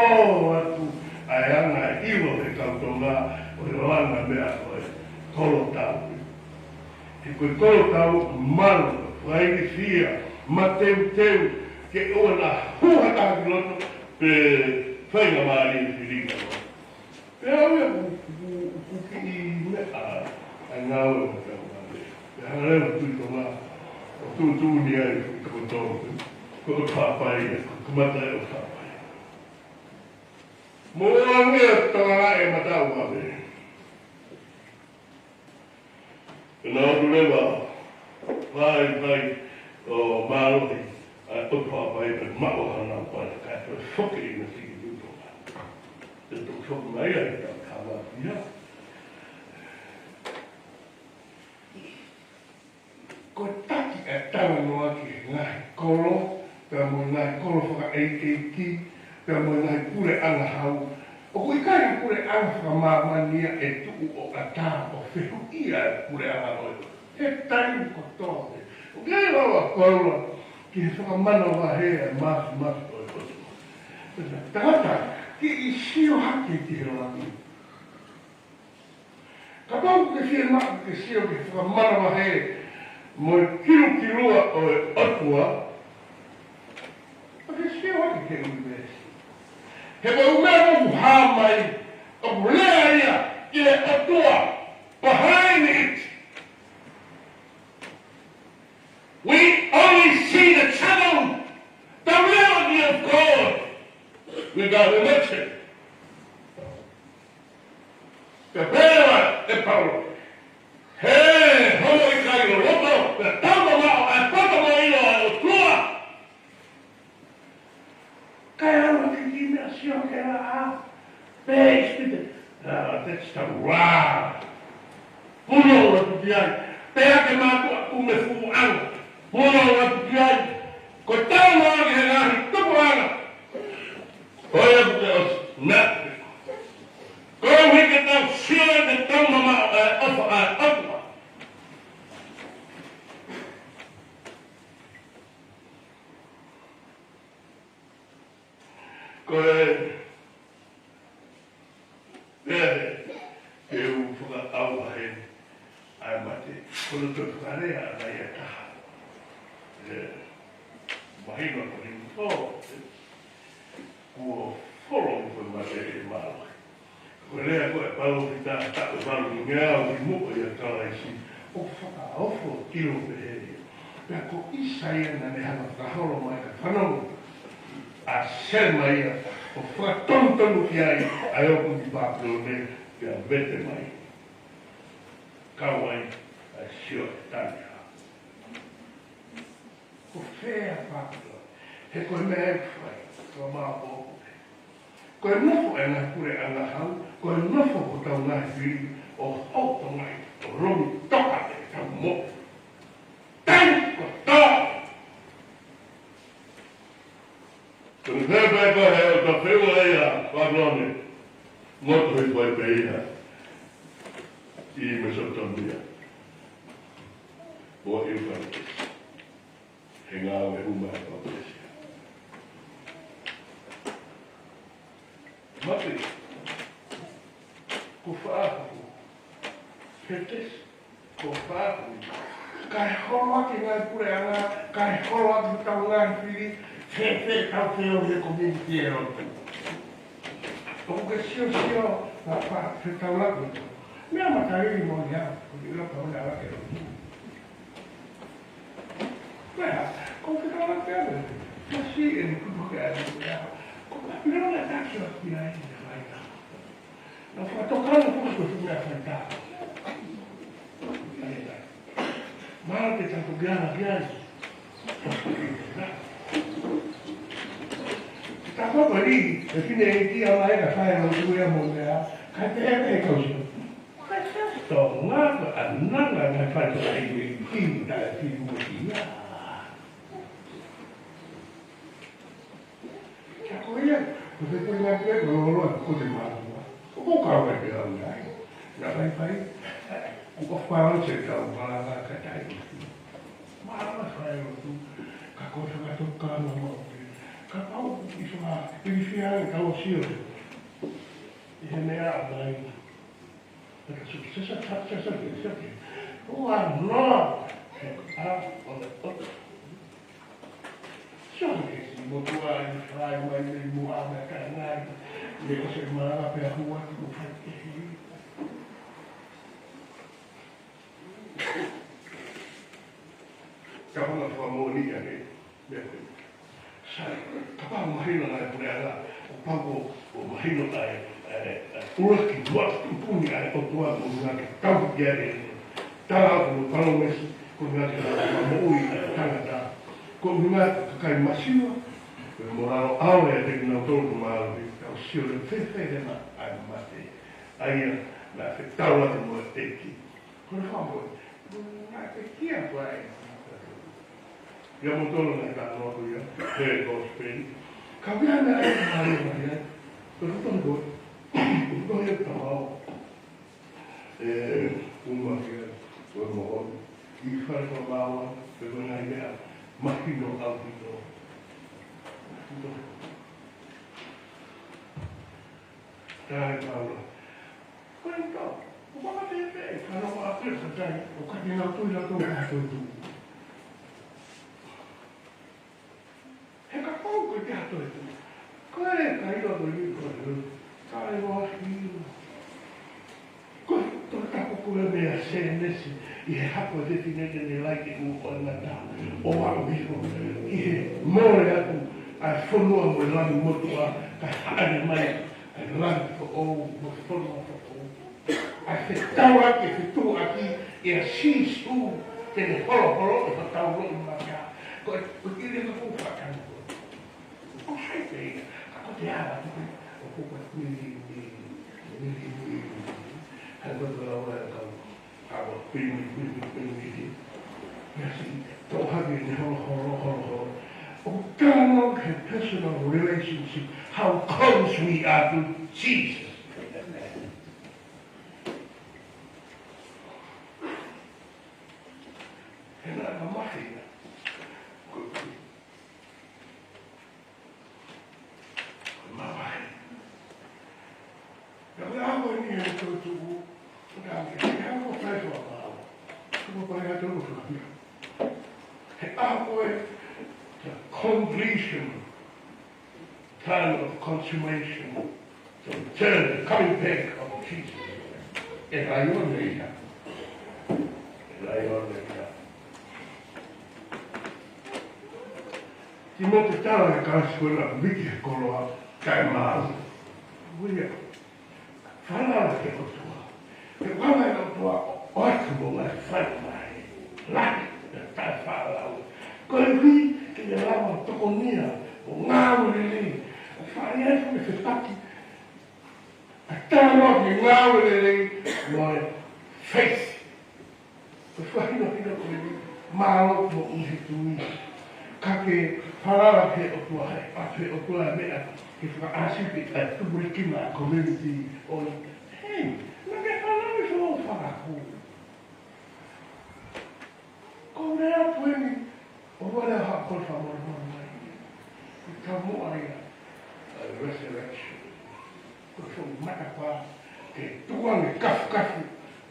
atu, ʻa e anga e ʻilo he kau Tonga, ʻo e anga meʻa ko e kolo tau. He ko e kolo tau, malu, fakailifia, mateuteu, ke ʻoua naʻa hū ha taha ki loto, pe faingamālie filinga. Pea ʻoku, ʻoku, ʻoku kiʻi meʻa, ʻa e ngāue ʻo Matavalu. Pea hanga leva Tuʻi Tonga ʻo tuʻutuʻuni ai, ko e toko tolu, ko e ʻOtu Haʻapai, ko e kamata e ʻOtu Haʻapai. Mo ange ʻa Tonga ʻe Matavalu. Pea naʻe ʻoatu leva, fai, fai, ʻo mālohi, ʻa e ʻOtu Haʻapai pea maʻu hana pale, kae toe foki ʻi na siki ni Tonga. Te tau foki mai ai, tau kama ia. Ko e taki e talanoa ki he ngaahi kolo, pea mo e ngaahi kolo fakaʻeiʻeiki, pea mo e ngaahi puleʻanga hau. ʻOku ʻikai ha puleʻanga fakamāmani ia ʻe tuʻu ʻo ʻatā ʻo fehuʻia e puleʻanga ʻo e ʻOtua. He taimi kotoa pē. ʻOku ʻikai lava Paula ki he fakamanavahē e māfimafi ʻo e ʻOtua. Tangata, kiʻi sio hake ki he langi. Kapau ʻoku ke fiemaʻu ke sio ki he fakamanavahē mo e kilukilua ʻo e ʻOtua, ʻo ke sio hake ki he ʻunivēsi. He ko e ʻū meʻa ʻoku hā mai, ʻoku lea ia ki he ʻOtua, behind it. We only see the trouble, the reality of God. We got religion. Ka pehē ʻe Paula, he homo ʻikai loloto, pea tau mamaʻo ʻa e fakamoʻoni ʻa e ʻOtua. Kae ʻalu ki he kiʻi meʻa sio ke la a. Pea ʻi Sipite. Ah, that's the wrong. Puno atu ki ai. Pea ke mātuʻa kume fuʻanga. Puno atu ki ai. Ko e tau mā ki he ngaahi tupuʻanga. Ko ia ke ʻosi. Nā. Ko e hiki tau sio ke tau mamaʻo e ʻofa ʻa e ʻOtua. Ko e, ʻe, ke u fakaʻauha heni, ʻa e mate, ko hono toe fakalea ʻana ia taha. ʻE, mahino ko ni, ʻo, ʻe, kuo folo ko e mate ʻe mālohi. Ko e lea ko e palōfita taʻu valu ngeau ki muʻa ʻia Kalaisi, ʻoku fakaofo ʻilo pehē ia. Pea ko ʻIsaia naʻa ne hanga fakaholo mai ka fanongo ʻa Selemaia, ʻo fakatonutonu ki ai, ʻa e ō ki Papilone, pea vete mai. Kau ai, ʻa e sio e tania. Ko fē ʻa Papilone? He ko e meʻa ʻe fai, ko e maʻu ʻo ko e nofo e ngaahi puleʻanga hau, ko e nofo hotau ngaahi fili, ʻo hau to ngai, ʻo lomi toka e tau mo. Tau ko tau. Ko e meʻa ʻe fai ko e Lone, ngoto he fai pē ia ʻi Mesopotamia, ʻo ʻIufaletesi, he ngāue ʻuma ʻa Pēsia. Mate, ko Faʻaku, Petesi, ko Faʻaku, kae holo ʻaki e ngaahi puleʻanga, kae holo ʻaki hotau ngaahi fili, fēfē ʻetau feohi he community ʻo e lotu? ʻOku ke siosio, ngā pā, fetaulaki. Meʻa makalili mo ia, ko e ʻilo ka ona ala ke lotu. Meʻa, ko e fetaulaki ʻa e, kasi e ni kupu ke ai, ko e ʻilo na taki o ki ai, ʻi ai. Na fakatokanga foki ko e fuʻu meʻa faitā. Mālō ke tau toki ala ki ai. Ke tau papa li, e fine ʻEiki a mai ka fai ʻa e lotu ia mo meʻa, kae pehē pē kau sio. Kae sio Tonga ko e ʻananga ngaahi fai ko e ʻEiki, taʻe fili mo ia. Ka ko ia, ko e fai ngaahi ko e lolo ko e mālō. ʻOku ou kau ai pē au nai. Na fai fai, ʻoku ou fai se tau malanga ka tai. Mālō fai lotu, ka ko e fakatokanga mau pē. Kapau ʻoku ʻi fanga, ʻi fia ai kau sio. ʻI he meʻa mai. Sasa, sasa, sasa, sasa. Ua noa. A, o, o. Sio ke si motuʻa i fai mai mei muʻa me ka ngai. Me o se mara pe a hua ki mo fai ke hi. Ka hanga fakamoʻoni ʻa e. Sai, kapau mahino ʻa e puleʻanga, ʻoku pau ʻo mahino ʻa e, ʻa e, ʻa e ʻuluaki ua tuʻutuʻuni ʻa e ʻOtua ko e ʻuhinga ke tau ki ai e tala ʻo e palōmesi, ko e ʻuhinga ke tau moʻui ʻa e tangata, ko e ʻuhinga ke kakai masiva, ko e mo lalo ʻaole ʻiate kinautolu ko mālohi, tau sio lelei fēfē leva ʻa e mate, ʻa ia naʻe fetaulaki mo e ʻEiki. Ko e fakamoʻoni, naʻe pekia ko ē. Ia mo tolo na ka no ko ia, he gospel. Ka vea na e mai mai ai. Ko e fakamoʻoni, ko e fakamoʻoni ia tamau. E, uma kia, ko e moʻoni. ʻI fale ko maua, pe ko e ngaahi meʻa, mahino ʻaupito. Mahino. Kai Paula. Ko e tau, ko e fakamoʻoni pē, ka no ma pē ka kai, ʻo ka ke nau tui la tau ka toetuʻu. He kapau ko e ke ha toetuʻu. Ko e ka ilo ko e ko e, ka e loa ki. Ko e tau tapu ko e meʻa Sēnesi, ʻi he hako e fefine te ne lai ke ʻū ʻo e ngata, ʻo aʻu hifo, ʻi he mole atu, ʻa e fonua mo e langi motuʻa, ka haʻane mai, ʻa e langi foʻou, mo e fonua foʻou. ʻA e fetaulaki, fetuʻuaki, ʻia Sīsū, te ne holoholo, ʻe hotau loʻimata. Ko e, ko e kile ka kou fakana ko. ʻO hai pē ia, ka ko te ala, ko e, ʻo ko e mili, mili, mili, mili, mili. Hai ko te lau ʻa e kau, ʻa ko pili, mili, mili, mili, mili. Ia si, tau hake ne holoholo, holoholo. ʻO tano he personal relationship, how close we are to Jesus. He naʻe mamahi ia. Ko, ko mamahi. Ka ko e ʻaho ni e toetuʻu, ko e ʻaho ni e ʻaho fai fua pau. Ko e fai atu ko fai. He ʻaho ko e, the completion, time of consummation, the return, the coming back of Jesus. E ʻikai ʻo ne ia. E ʻikai ʻo ne ia. Timote tala e kalasi ko ena viki he koloa, kae maau. Uia. Falala ki he ʻOtua. He ʻoku ʻi ai e ʻOtua ʻoatu mo ngaahi fai mai. Lahi, taʻe faʻa lau. Ko e ui ke ke lava tokonia, ʻo ngāue lelei. Faʻa ʻi ai e fepaki. ʻA e tala ki he ngāue lelei, mo e faith. Ko e fakahinohino ko eni, mālō mo ʻi he tui. Ka ke Falala ki he ʻOtua, he ʻoatu ʻe he ʻOtua e meʻa ke fakaʻāsili ʻa e tupulekina ʻa e community ʻo e. Hei, naʻa ke falala ki hoʻo fakakū. Ko e meʻa ʻoku eni, ʻoua leva ha ko e fakamolemole mai. Ko e taumuʻa ia ʻa e resurrection. Ko e foʻi matapā ke tuku ange kafukafu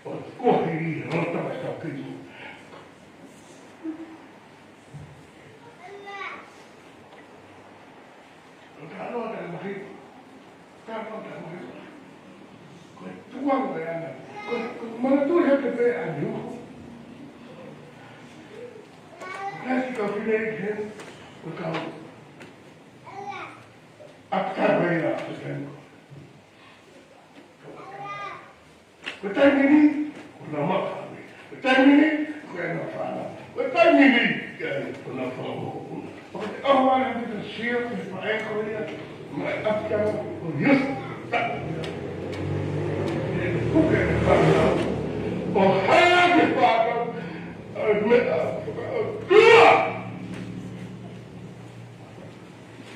ʻo e kuohili ʻi he loto ʻo e kau kei. Ko e talanoa taʻemahiʻo. Talanoa taʻemahiʻo. Ko e tuanga ʻe ana. Ko e, ko e manatuʻi hake pē ʻa e niuhu. Ko e kau fine ʻi heni, ko e kau ʻapitā mai ʻa e fengo. Ko e taimi ni, ko ʻenau maka. Ko e taimi ni, ko ʻenau fānau. Ko e taimi ni, ko ʻenau fānau. Ko e ʻaho ʻana ʻoku te sio ki he faʻē ko ia, mo e ʻapitanga ko Iuta. ʻE puke e fānau. ʻO hea ke fānau, ʻa e meʻa fakaʻotua.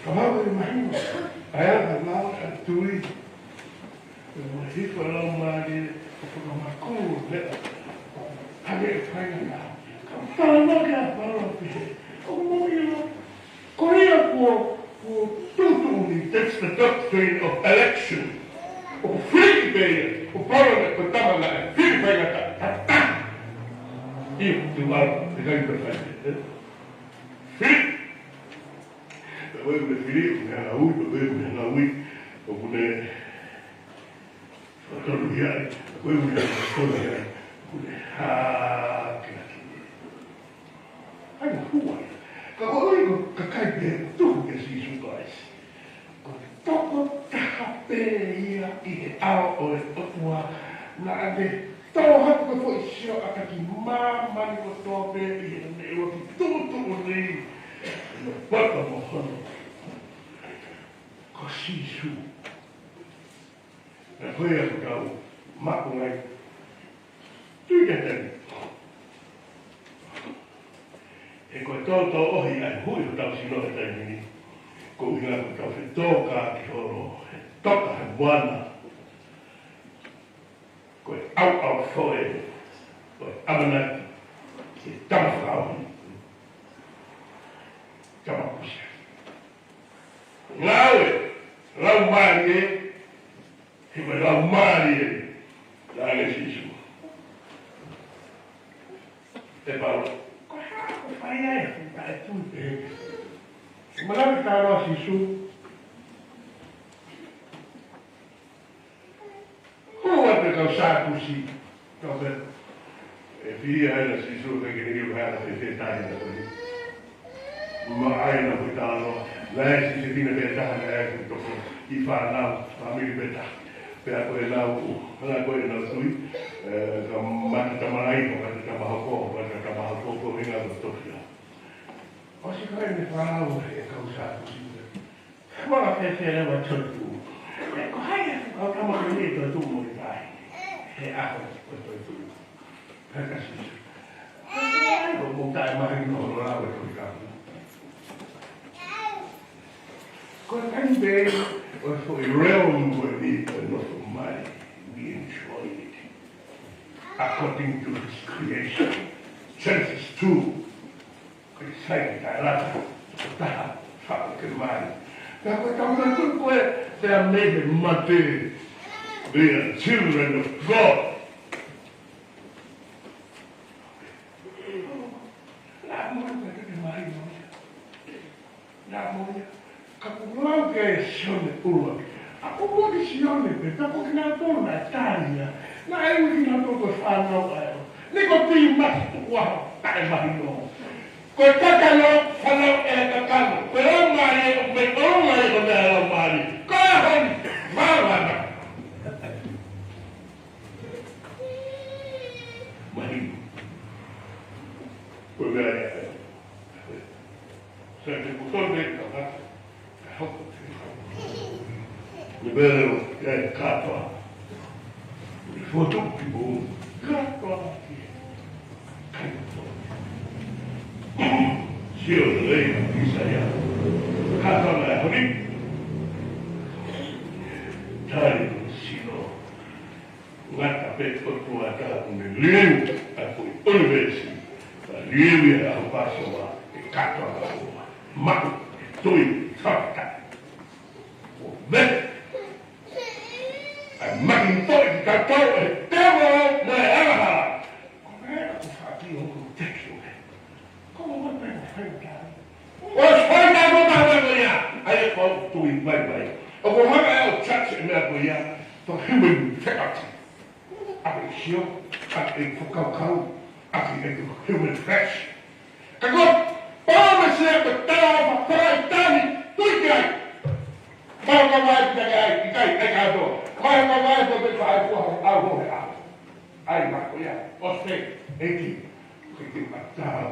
Ka mau e mahino, ʻa e anga mau ʻa e tui. ʻE mahino ʻa e laumālie ʻo fakamakulu meʻa. Hangē ʻoku fai na. Ka talanoa ki ai Paula pehē. ʻOku mou ʻilo. Ko ia kuo, kuo tuʻutuʻuni, that's the doctrine of election. ʻOku fili pē ia, ko Paula ko e tama naʻe fili faingataʻa. ʻIo, te u ala, te kai pē fai, ē? Fili. Ko e ʻuhi ʻoku ne fili, ʻoku ne hanga ui, ko e ʻuhi ʻoku ne hanga ui, ʻoku ne fakatonu ia, ko e ʻuhi ʻoku ne fakatonu ia, ʻoku ne hākeakiʻi. ʻAi, hua ia. Ka ko e ʻuhi ko e kakai pē ʻoku tuhu kia Sīsū Kalaisi. Ko e tokotaha pē ia ʻi he ʻao ʻo e ʻOtua, naʻa ne tō hake ko e foʻi sio ʻaki māmani kotoa pē ʻi heʻene ʻuluaki tuʻutuʻuni. Naʻe pata mo hono. Ko Sīsū. Naʻe ko ia ʻoku tau maʻu ai. Tui ke tani. He ko e tōtōʻohi ʻa e hui hotau sino he taimi ni. Ko e ʻuhinga ko ʻetau fetōkākī holo, he toka he moana. Ko e ʻauʻaufoʻe, ko e ʻamanaki, ki he tama fakaʻohi. Tama kusia. Ngāue, laumālie, he ko e laumālie, naʻe Sīsū. ʻE Paula, ko e hā ʻoku fai ai, ka e tui pē. Manatu ki he talanoa ʻa Sīsū. Ko e ua pē kau Sātusi, kau pē. ʻE fili ai ʻa Sīsū, pea ke ne ʻilo ko e hā ʻene fetahi na ko ē. Mo ʻai na ko e talanoa. Naʻe ʻi ai e sisitime pē taha naʻe ʻi ai e toko ʻi fānau, fāmili pē taha. Pea ko ʻenau, hanga ko ʻenau tui, ē, ka mate tamai, ka mate tamahoko, ka mate tamahoko, ko e ʻuhinga ko e tofiʻa. ʻOsi ko ē ne fānau e kau Sātusi. Mala fēfē leva e toetuʻu. ʻE, ko hai e fuʻu kau tama ko eni ʻe toetuʻu mo e tahi he ʻaho ko e toetuʻu? Pea ka Sīsū. ʻAi, ʻoku mou taʻemahino hono lau e Tohi Tapu. Ko e taimi pē ʻo e foʻi realm ko eni ʻo e nofo mai, we enjoy it according to his creation. Genesis two. Ko e sai ki taʻelata, ko e taha, faʻo ke mai. Ka ko e tau na tu ko e, they are made in mate. They are children of God. Naʻa mo ia, naʻa mo ia. Ka ʻoku lau ki ai ʻa Sione ʻuluaki. ʻA ko e moʻoni Sione pē, ka ko kinautolu naʻe tali ia. Naʻe ui kinautolu ko e fānau ʻa e ʻOtua. Nikotīmasi tukuaho taʻemahino. Ko e kakano, fānau ʻe kakano. Ko e laumālie, ʻoku mei ʻolunga ia ko e meʻa laumālie. Ko e holi, mālō ʻana. Mahino. Ko e meʻa ia. Sai te kutone ka hata. Ka hoko. Ni bere o ia e katoa. Ni fotu ki mo. Katoa ki. Kai kutone. Sio lei ki sa ia. Tana hori. Tari sino. Ngata pē ʻOtua ʻoku ne liliu ʻa e foʻi ʻunivēsi. Ka liliu ia ʻa e ʻaho Pāsova ʻe kātoa ʻa e ʻOtua. Maʻu e tui fakataha. ʻO vete ʻa e makinitoʻi kitautolu ʻe he tēvolo mo e angahala. Ko e meʻa ʻoku fakaʻilo ʻoku teki ʻo he. Ko e meʻa ʻoku fai ʻo taha. ʻOsi fai taha ʻo taha ko ia. ʻA ia ko e tui vaivai. ʻOku hanga ʻe au ʻo touch e meʻa ko ia. Ko e human faculty. ʻA e sio, ʻa e fakakaukau, ʻa e human flesh. Ka ko e palōmesi ʻa e tala ʻo fakaʻatā ni, tui ki ai. Mai ka vai ki ai, ʻikai, ʻikai kātoa. Mai ka vai ko e fai kua he ʻaho he ʻaho. ʻAi ma ko ia, ʻosi, ʻEiki, ke ke matau,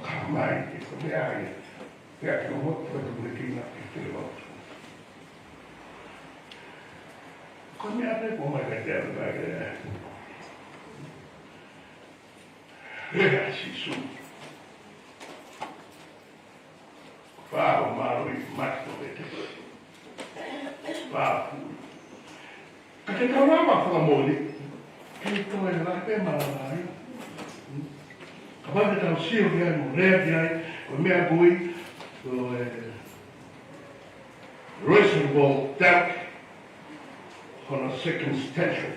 ka mai, ke ko mea ai. Pea ke o, ke ko mea kina, ke te o. Ko mea pe ko mai ka te o, ka te o. Lea Sīsū. Fā ʻo mālō i mato e te. Fā pū. Ka te tau lava fakamoʻoni. Ke toe la pe mālō ai. Kapau te tau sio ki ai mo lea ki ai. Ko e meʻa ko ē. Ko e reasonable doubt. Ko hono circumstantial.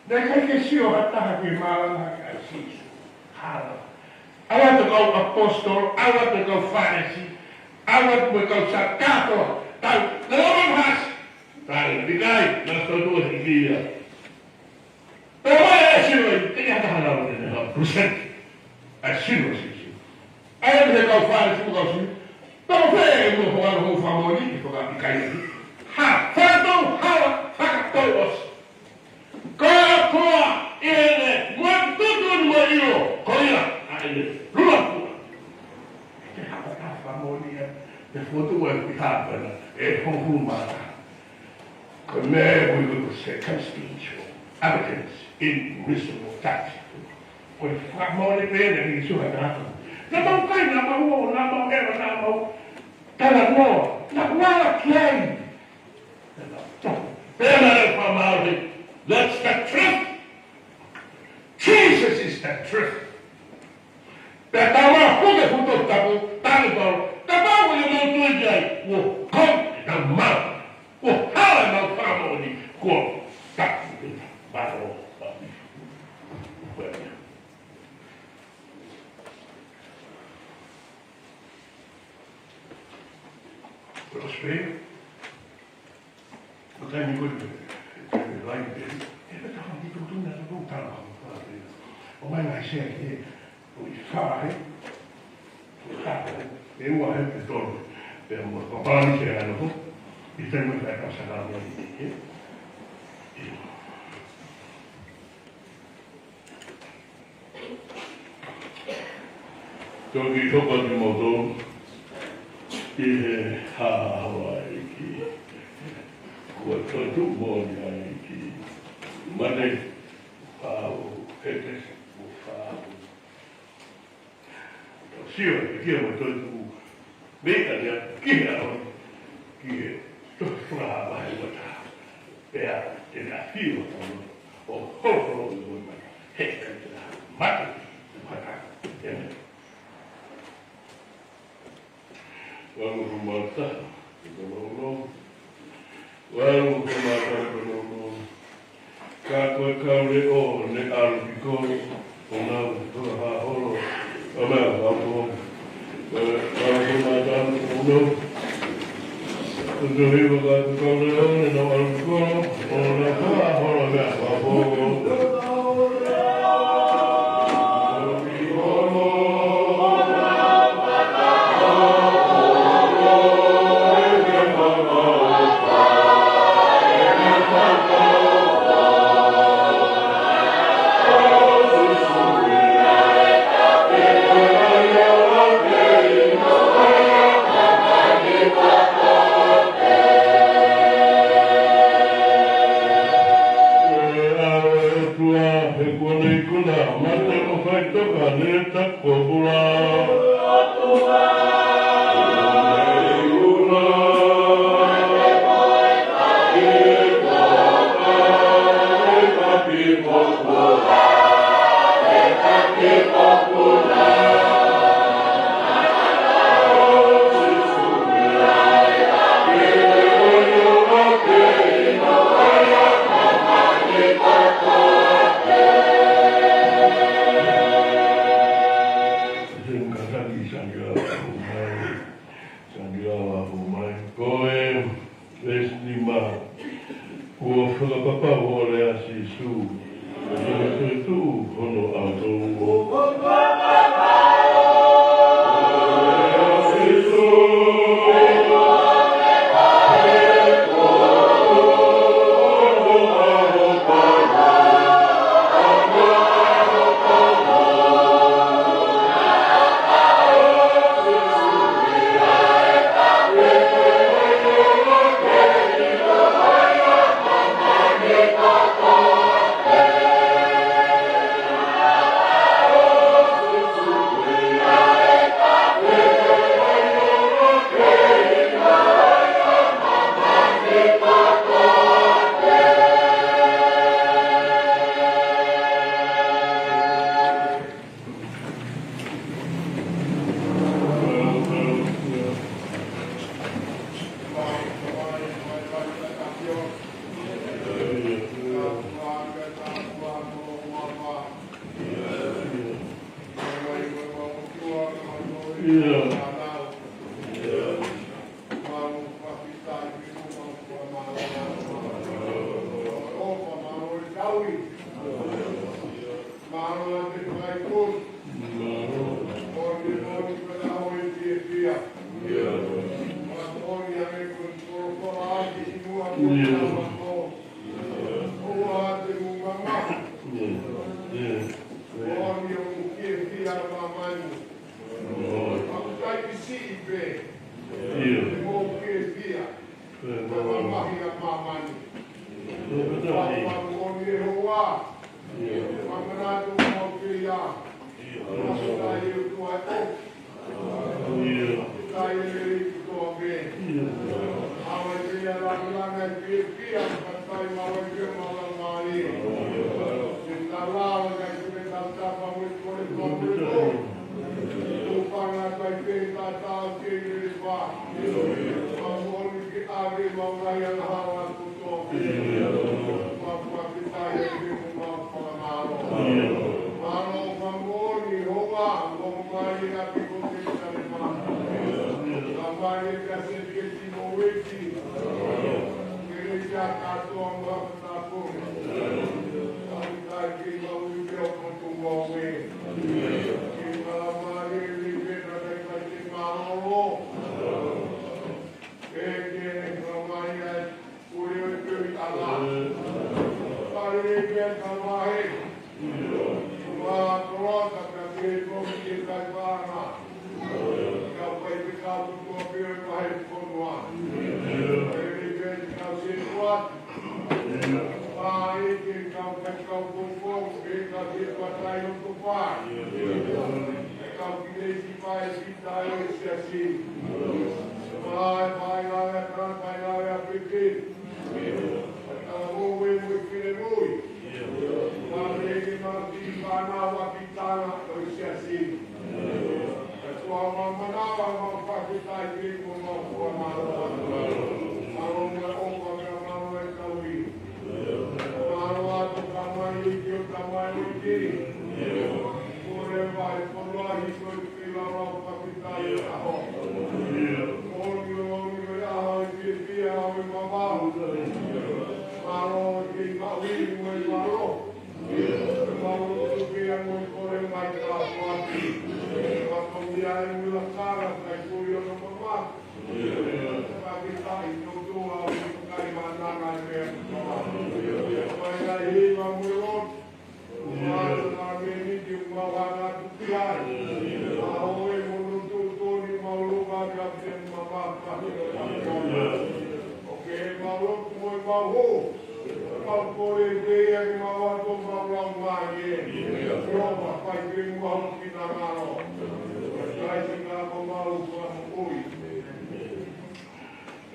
Naʻe ʻikai ke sio ha taha ki he mālanga ʻa Sīsū. Hala. ʻAlu atu e kau ʻaposetolo, ʻalu atu e kau Fālesi, ʻalu atu mo e kau Sākato, tau, na lava hasi. Tau, ʻikai, na tau tuʻu he kia. Pea mai e sino, ʻikai ha taha lau ne na present. ʻA e sino Sīsū. ʻA ia ko e kau Fālesi mo e kau Siu. Tau fē mo hoʻo ʻalu hoʻo fakamoʻoni, ʻi fakaʻikai. Ha, fakatau, hala, fakatau ʻosi. Ko e ʻOtua ʻi heʻene motutu ni mo ʻilo, ko ia, ʻa ʻene lula pua. Ke hapa ka fakamoʻoni ia, te fotu ua ʻi hapa na, ʻe honghu mata. Ko e meʻa ʻoku ui ko e circumstantial evidence in reasonable fact. Ko e fakamoʻoni pē ʻeni ki he suha tangata. Naʻa mau kai, naʻa mau ō, naʻa mau ʻeva, naʻa mau talanoa, naʻa mau ala ki ai. Pea naʻe fakamālō, that's the truth. Jesus is the truth. Pea tau ʻalu ki he fuʻu toputapu, tali pau, kapau ʻoku mau tui ki ai, ʻoku kau ʻetau mau, ʻoku hala ʻemau fakamoʻoni, kuo tapu ʻetau mau. Prosper. Ko e taimi ko ē, ko e taimi lahi pē, ʻe pē taha ki tō tuna tō tō tala, ʻo mai ngai sea ki he, ʻo i fā he, ʻo i fā he, ʻe ua he pē tolu, pea mo ka palani sea ano ko, ʻi taimi ko ē ka sa ka mo i he, ʻe Toki hoko atu kimoutolu ʻi he haʻahaʻa ʻa e ʻEiki. Kuo toetuʻu moʻoni ʻa e ʻEiki. Mate, fāu, heke, mo fāu. Tau sio ki he ʻEiki mo e toetuʻu. Mei ka nia ki he ʻaho, ki he toki fakahā mai ʻe he ʻOtua. Pea te ne ʻafio ʻi hotau loto ʻo holoholo ʻi homau mata. He ka te na mate, mata, ʻēmeni. Valu hongofulu mā taha, ʻi he loulou. Valu hongofulu mā taha, ʻi he loulou. Ka ko e kau leʻo ne ʻalu ki kolo, ʻo nau fakahā holo ʻa e meʻa ʻoku hoko. Ko e kau leʻo ne ʻalu ki kolo, ʻo nau fakahā holo ʻa e meʻa ʻoku hoko. He kuo ne ikuna, mate mo faʻitoka, ne takupula. Sangiala homai. Ko e veesi nima. Kuo fakapapau ʻa e lea ʻa Sīsū. Ko e tuʻu hono ʻautolu.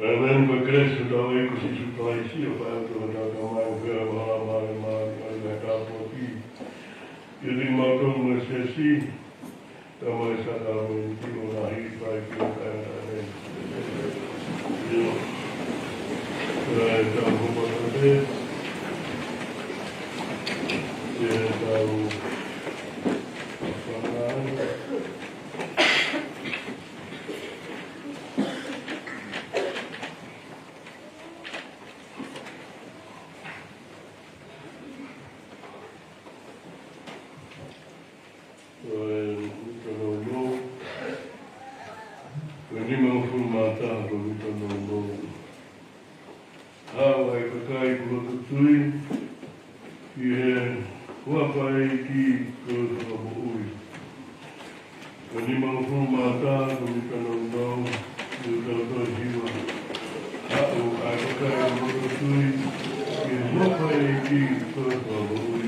Amen. Ko e kelesi ʻa hotau ʻEiki ko Sīsū Kalaisi, ʻofa ʻa e ʻOtua ko e Tamai, ʻofa ʻa e Laumālie Māʻoniʻoni, ʻofa ʻa e kātoa ki Kiate kimautolu mo e siasi, tau mai sākalamēniti ʻo lahi fai ki he taimi ni. ʻIo. Ko e tau hopa tate, ko e tau fānau. Ko e Nikanounou, ko e nimangofulu mā taha ko e Nikanounou. Haʻu ʻa e kakai kuo loto tui ki he huafa ʻo e ʻEiki ko e fakamoʻui. Ko e nimangofulu mā taha ko e Nikanounou, ʻi he tau tau hiva. Haʻu ʻa e kakai kuo loto tui ki he huafa ʻo e ʻEiki ko e fakamoʻui.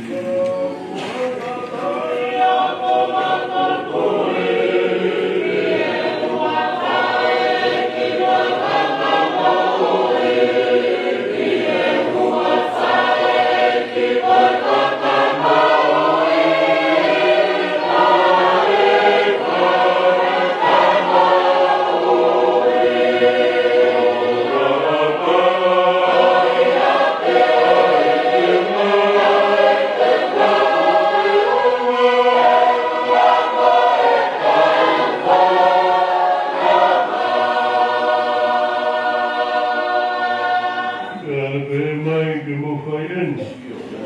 Pea ʻoku pehē mai ke mou fai eni.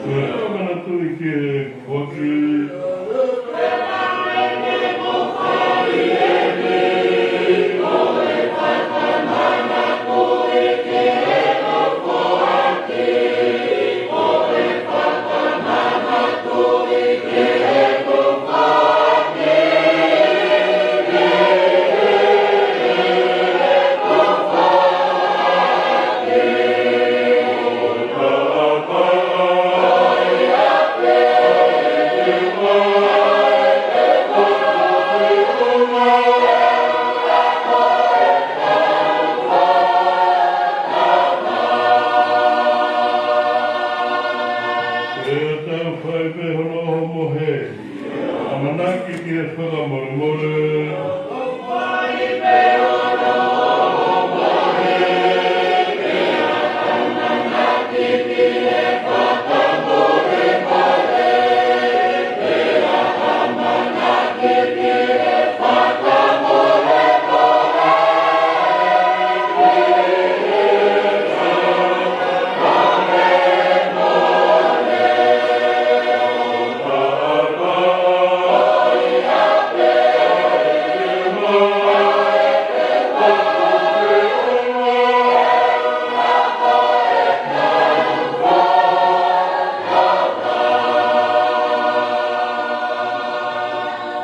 Ko e fakamanatu ki he foaki. Pea tau fai pē hono ʻoho mohe. ʻAmanaki ki he fakamolemole.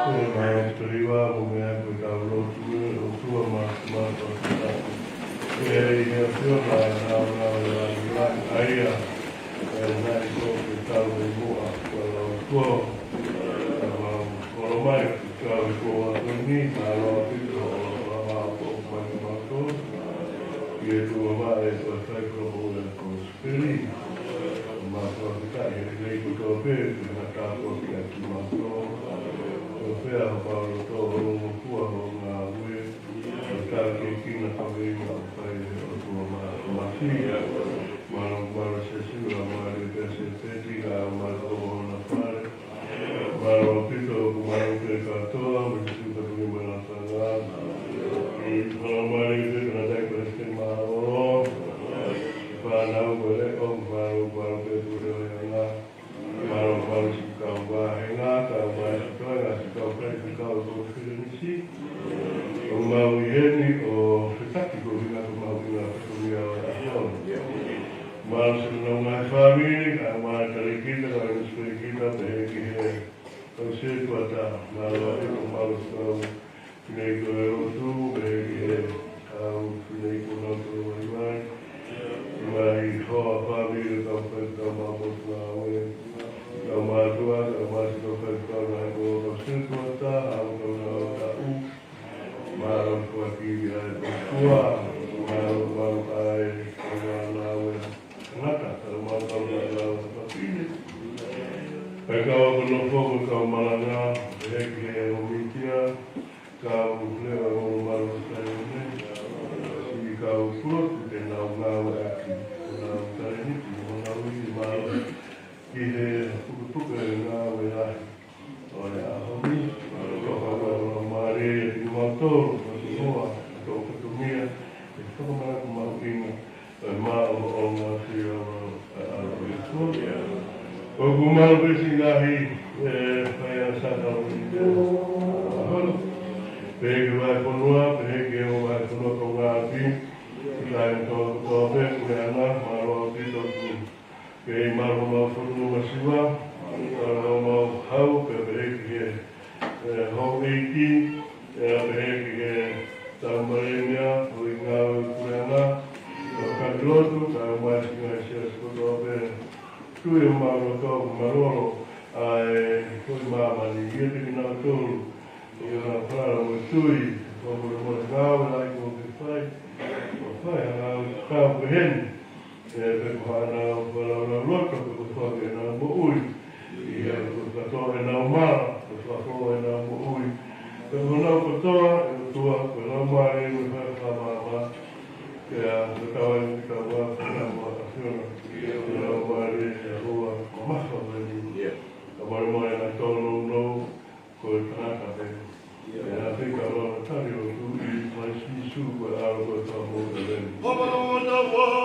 Ko e maestro iwa mo mea ko e tau lotu e o tua ma ma ko e tau. E i he afio na e na na e la ni la a ia. E na i ko ke tau e mo a kua la o tua. Ka ma kolo mai ke tau e ko a ko ni na lo a pito o la ma ko ma ma ko. Ia tu ma e ko e fai ko mo e ko. Peli, ma kua kita ia nei ko tō pē, ma tā kua kia ki ma tō. Ko pea ha pau lo tō o mo kua ho ngā ue. Ko tā ke kina ka vei ma kai he o tua ma ma si. Ma lo ma lo se si la ma le pea se peti ka ma lo ho na fale. Mālō ʻaupito, ʻoku mālō pē kātoa, mo e siʻi kau tui mālō kātoa. ʻI he mālō pē kātoa, ʻi he mālō. Fānau ko e leʻo, mālō, mālō pē pule o e anga. Mālō, mālō siʻi kau vāhenga, kau vāhenga, siʻi kau kai, siʻi kau ko e filinisi. ʻOku mau ʻi heni ʻo fetaki ko hina ko mau ʻi ngā fatongia ʻo e ʻaho ni. Mālō siʻi nau ngaahi fāmili, ka mau talekita, ka mau talekita, pehē ki he Kau sētuata, mālō ʻaupito, mālō siʻi kau fineʻeiki ʻo e lotu, pehē ki he kau fineʻeiki ʻo e lotu ʻo Vaivai. Ngaahi hoa fāmili, kau faifekau, kau maʻu potu ngāue. Kau mātuʻa, kau mātuʻa, kau faifekau, ngaahi kau sētuata, ʻa e kau nau taʻu. Mālō ʻaupito ki he ʻOtua, mālō, mālō ʻa e kau ngāue. Ngata, kau mātuʻa, kau ngāue, kau pine. Kae kau ʻapongipongi, kau malanga, pehē ki he ʻomitia, kau lea ʻo e Malu Saione, siʻi kau pulotu te nau ngāueʻaki honau talēniti mo honau ivi mālohi ki he pukepuke ngāue lahi ʻo e ʻaho ni. Mālō, tau fakamālō mālie kimautolu, mo e hoa, mo e fatongia, ʻi he fakamanatu mahuʻinga ʻo e māʻolunga ʻo e ʻAlo ʻo e ʻOtua. ʻOku mālō pē siʻi ngaahi, ē, faiʻanga sākalamēniti. Pehē ki he vahefonua, pehē ki he vahefonua Tonga ʻi he taimi kotoa pē, Kuleana, mālō ʻaupito ʻoku kei mālō homau fonu masiva, mālō homau hau, pea pehē ki he ʻe, houʻeiki, ʻe, pehē ki he tau malēnia, ʻo e ngāue Kuleana, ʻo e kaki lotu, kae ʻumaʻā siʻi ngaahi siasi kotoa pē. Tui ʻo mālō tau mālōlō ʻa e foʻi māmani, ʻiate kinautolu ʻi he ngaahi falala mo e tui, ʻo molemole ngāue lahi kuo ke fai, ʻo fai ha ngāue kau pehē ni. ʻE, pe ko haʻanau fakalaulauloto, pe ko e fakaʻenau moʻui. ʻIo, ko e kātoa ʻenau mā, ko e fakafou ʻenau moʻui. Pe ko honau kotoa, ʻe ʻOtua, ko e Laumālie mo e fakamāmā. Pea, ko e tau ai ki he tau ʻa, ko e tau ʻa ʻAfiona. Ko e Laumālie, ʻe hoa, mamafa mai ni. ʻIo. Ka molemole ʻa e tōnounou, ko e tangata pē. ʻIo. ʻE ʻafika ʻa e tali ʻo e tuʻi ʻia Kalaisi Sīsū ko e ʻAlo ko e Fakamoʻui ʻo e ʻaho ni.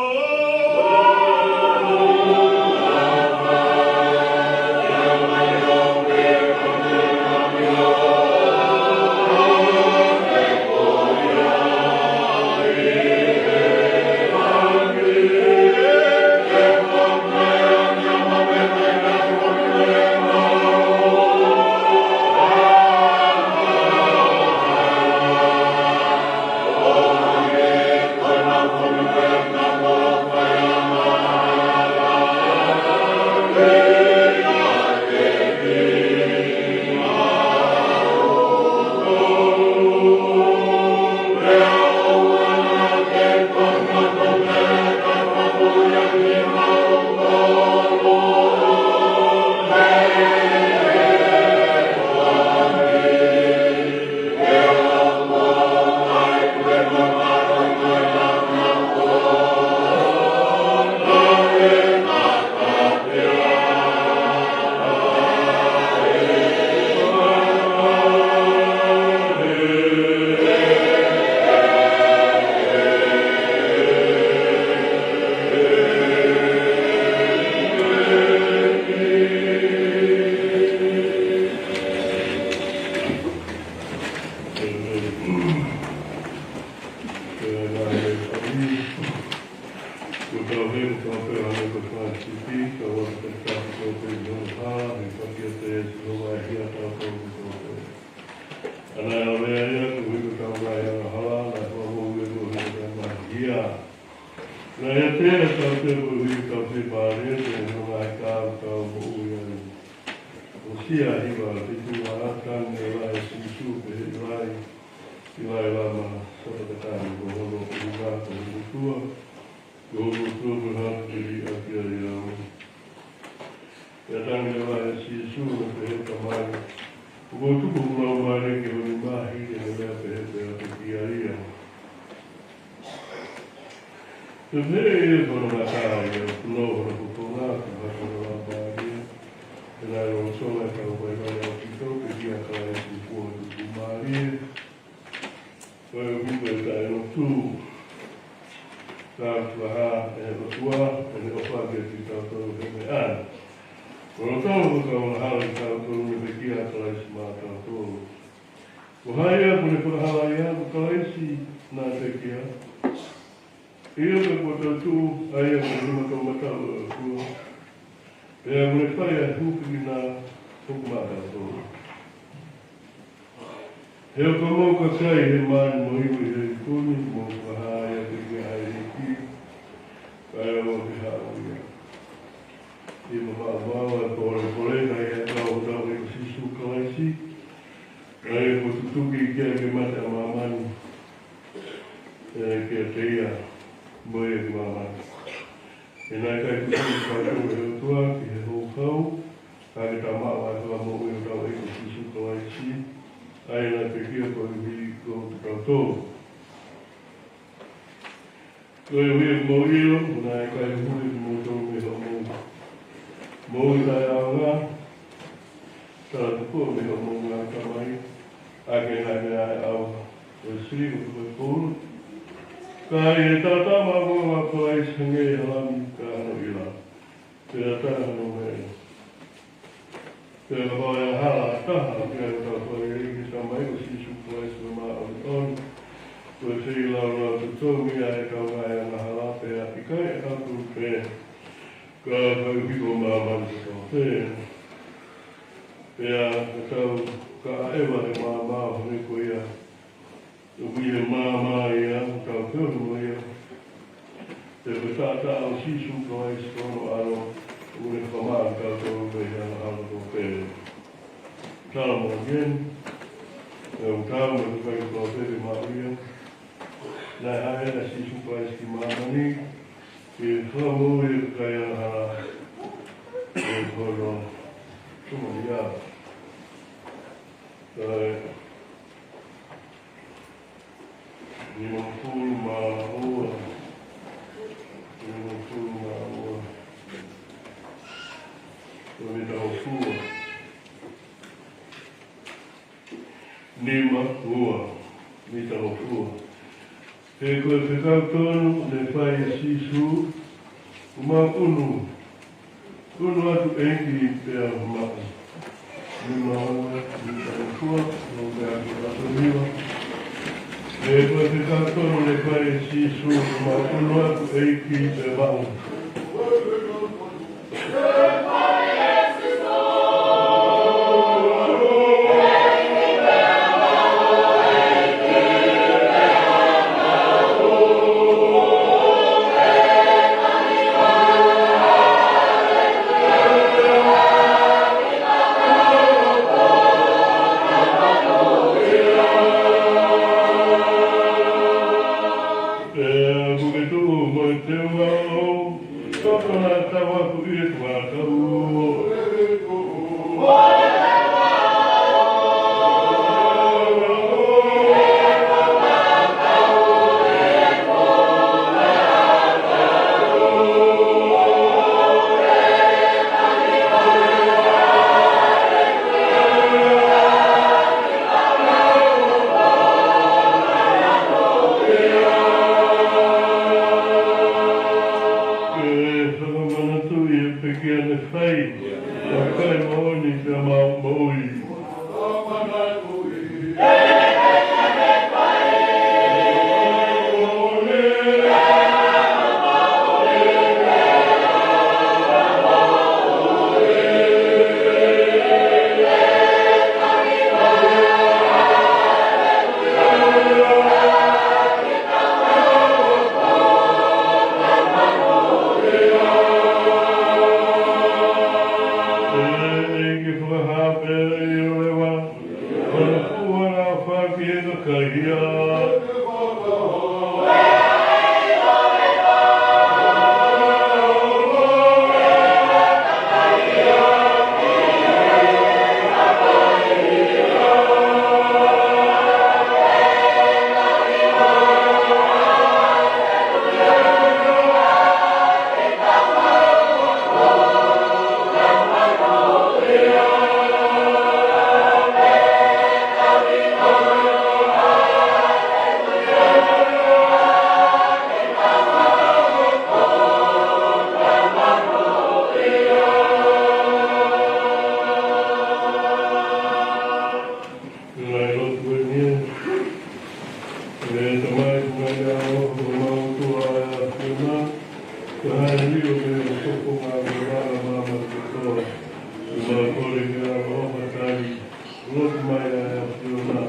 Naʻe ʻiate ia ʻa e tau te ko e ui tau te mālie, te no ngai tau tau moʻui ai. ʻOsia hiva, te tu a tani e lahi Sīsū pehē ʻi Lai, ʻi Lai Lama, Sapatakani, ko hono ʻuhinga, ko hono tua, ko hono tua, ko hatu ʻi ʻaki ai au. Pea tangi leva ʻe Sīsū ʻo pehē, Tamai, ʻoku ou tuku hoku laumālie ki ho nima, hili ʻa e meʻa pehē pea ʻoku ʻikai ia. Pea pehē ʻe ia ko hono ngata ia, ʻo punou hono fofonga, kuo hake hono laumālie. Pea naʻe lolotonga e kau vaivai ʻaupito, pea kia Kalaisi kuo tuku mālie. Ko e ʻuhinga ʻo e taʻelotu, ka fakahā ʻe he ʻOtua ʻene ʻofa kiate kitautolu he meʻa ni. Ko lolotonga ko e kau angahala kitautolu ne pekia ʻa Kalaisi maʻatautolu. Ko hai ia kuo ne fakahalaʻi au? Ko Kalaisi naʻe pekia. ʻIo, pea kuo tau tuʻu ai ʻa e nima toʻomataʻu ʻo e ʻOtua. Pea kuo ne fai ʻa e hūfekina hoku maʻatautolu. He ʻoku mou kakai he mani mo iwi he ipu ni, mou fakahā ia ki he ʻEiki, kae ʻoua ke haʻu ia. ʻI he maʻu maʻu ʻa e polepole, ʻa ia ʻoku tau ʻi Sīsū Kalaisi, ʻa ia kuo tutuki ki ai ke mate ʻa māmani, ʻe, kiate ia, mo ia ki māmani. ʻE naʻe ʻikai tutuki kitautolu ʻe he ʻOtua ki he houhau, Kae ke tau maʻu ʻa e fakamoʻui ʻa hotau ʻEiki ko Sīsū Kalaisi, ʻa ia naʻe pekia koeʻuhi ko kitautolu. Koeʻuhi ʻoku mou ʻilo, naʻe ʻikai huli kimoutolu mei hoʻomou moʻui taʻeʻaonga, tala tupu mei hoʻomou ngaahi tamai, ʻa ia naʻe meʻa ʻe he ʻau Uēsili, ko e pulu. Ka ʻi he taʻataʻa maʻongoʻonga ʻo Kalaisi, hangē ʻi he halami ka hano ʻila, pea tā hano meʻa. Pea kapau ʻe hala ha taha, pea ʻe tau fai ʻe he Tamai ko Sīsū Kalaisi ʻa e māʻoniʻoni, ko e feilaulau totongi ʻa ʻetau ngaahi angahala, pea ʻikai ʻetau tui pē, ka koeʻuhi ko māmani kotoa pē. Pea ke tau kaʻeva he maama ʻo hangē ko ia, ʻoku ʻi he maama ia, ʻoku tau feohi mo ia. Pea ko e taʻataʻa ʻo Sīsū Kalaisi ko hono ʻAlo, ʻoku ne fakamaʻa kitautolu mei he angahala kotoa pē. Tala mo Jeni, ʻoku tau mo e kakai kotoa pē ke maʻu ia. Naʻe haʻele ʻa Sīsū Kalaisi ki māmani, ke fakamoʻui e kakai angahala, ʻi hono tuʻumālie. Kae nimangofulu mā ua. Nimangofulu mā ua. Ko e mitangofua. Nima ua. Mitangofua. He ko e fekau tonu naʻe fai ʻe Sīsū, ʻoku mau ʻunu, ʻunu atu ʻEiki pea maʻu. Nima ua, mitangofua, ʻo pea ki ʻato niva. He ko e fekau tonu naʻe fai ʻe Sīsū, ʻoku mau ʻunu atu ʻEiki pea maʻu. Pea kuo ke tuʻu mo e teunga ʻo Tokona tau aku ʻi he tuʻa tau. Ke fakamanatu ʻi he pekia naʻe fai, ʻa e kakai moʻoni pea mo e moʻui. ʻEiki, fakahā pē ʻi ho leva, ʻa e fua ʻa e fāki ʻe kakai ia. Ngai lotu eni ē. ʻE Tamai, ko e ngaahi ʻaho ʻo homau ʻOtua ʻa e ʻAfiona, ka hae lilo mei ho soko ngā ngāue ʻa māmani kotoa. ʻOku mau kole ke ʻaloʻofa tali lotu mai ʻa e ʻAfiona.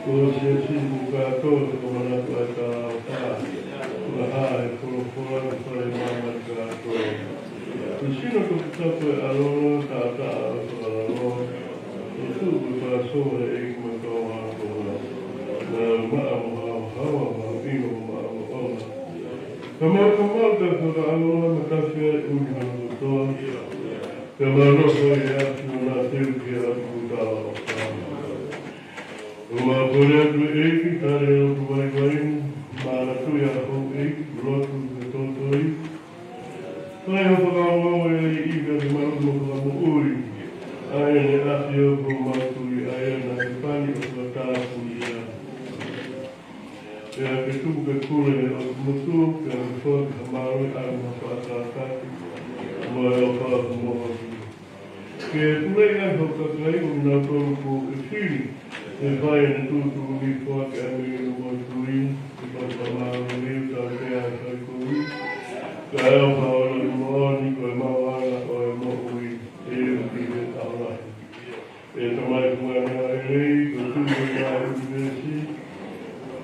Ko siasi mu kātoa te ko manatu ʻa e talaʻofa. Ko e hā e folofola ke fai māmani kātoa. Ko e sino toputapu ʻo e ʻAlo, taʻataʻa ʻo e fakalalo. ʻE tuʻu ko e fakasoa ʻe he ʻEiki mo e Tamai Māʻoniʻoni. Naʻa mo haohaoa, mahuʻinga mo māʻolunga. Ka mau ka mau ka fakaʻauha, matafi ʻa e ʻuli hano kotoa. Ka mau nofo ʻi he ʻapi ʻo nau teu ki he ʻapi kuo tala ʻo ka. ʻOku mau kole atu ʻEiki, tali ʻa e lotu vaivai ni, manatuʻi ʻa e houʻeiki, lotu ke tōtōi. Fai ho fakaongoongo ʻEiki, ke mau lotu mo fakamoʻui. ʻA ē naʻe ʻafio ʻi homau tui, ʻa ē naʻe pani ʻo fakatapui ia. Pea ke tuku ke kule ʻo motu, pea ke foaki ha mālohi ʻa e mafatakataki, mo e ʻofa mo e ke pule ai ho kakai ʻo kinautolu kuo ke fili, ke fai ʻene tuʻutuʻuni, foaki ʻa e meʻa ʻoku mau tui, ke fai ha mālohi liliu tautea ʻa e fai kovi, kae ʻofa ʻo lahi moʻoni ko e maʻuʻanga ʻo e moʻui, ʻe ui ki he ʻaho lahi. ʻE Tamai, ko e ʻAmanaki lelei, ko e Tuʻi ʻo e ʻunivēsi.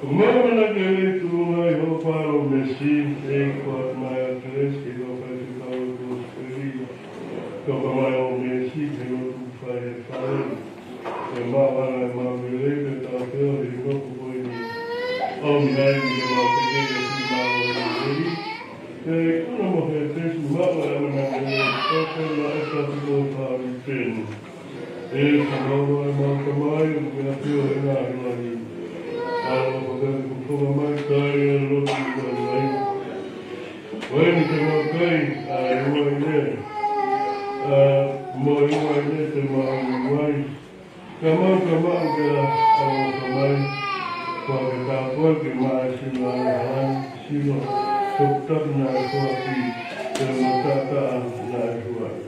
Ko e ʻAmanaki lelei, tuʻunga ʻi hoʻo palōmesi, ʻEiki, ko e ʻAtamai ʻa Kelesi, ke kau fai ki he kau ʻo Kosipeli. Kau ka mai ʻo Mesi, ke lotu fai he fale. Ke mau ʻamanaki ʻemau lelei, ke tau feohi he nofo ko eni. ʻOmi ai ki he mau pehē, ke mau lelei. Ke ikuna mo he pesi, mau ʻamanaki lelei, ko e kau ʻa e kapi ko e fale peni. ʻE Tamai, ʻemau Tamai, ʻoku ke ʻafio ʻi he ngaahi langi. ʻAloʻofa ke ke fofonga mai, kai ʻa e lotu ʻi he ngaahi langi. Ko eni te mau kai ʻa e uaine, ʻa, mo e uaine te mau ʻomi mai. Ka mau ka mau ke ʻaloʻofa mai, ko e ke tāpuaki ke maʻu ʻa e sino ʻa e hala, sino, toputapu naʻe foaki, pea mo e taʻataʻa naʻe huaʻi.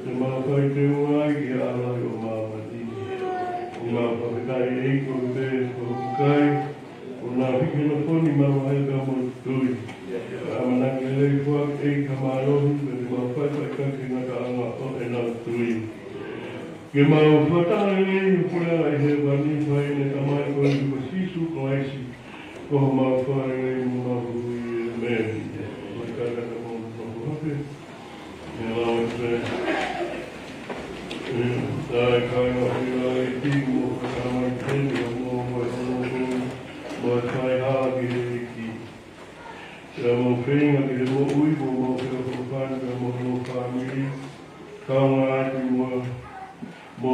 Te mau fai teunga ai ki he ʻaho lahi ʻo māmani. ʻOku mau fakafetaʻi ʻEiki koeʻuhi ko hoku kai, ʻoku nau hiki he nofo ni, mau ʻai ka mo tui. ʻAmanaki lelei, foaki ʻEiki ha mālohi, pea te mau fai faʻitaki ki he ngataʻanga ʻo ʻenau tui. Ke mau fakataha lelei he puleʻanga ʻi hēvani, fai ʻeni Tamai koeʻuhi ko Sīsū Kalaisi, ko homau Fakalelei mo homau Huhuʻi, ʻēmeni. Ko e kātaki ʻemau nofo hake. ʻE lau atu pē. ʻE, ʻai kāinga ʻi he ʻEiki mo e kāinga ʻi he ʻEiki, mo e ʻofa mo e kaihaʻa ki he ʻEiki. Pea mo e feinga ki he moʻui, mo e feinga ki he fāmili, mo e fāmili. Kaungā atu mo, mo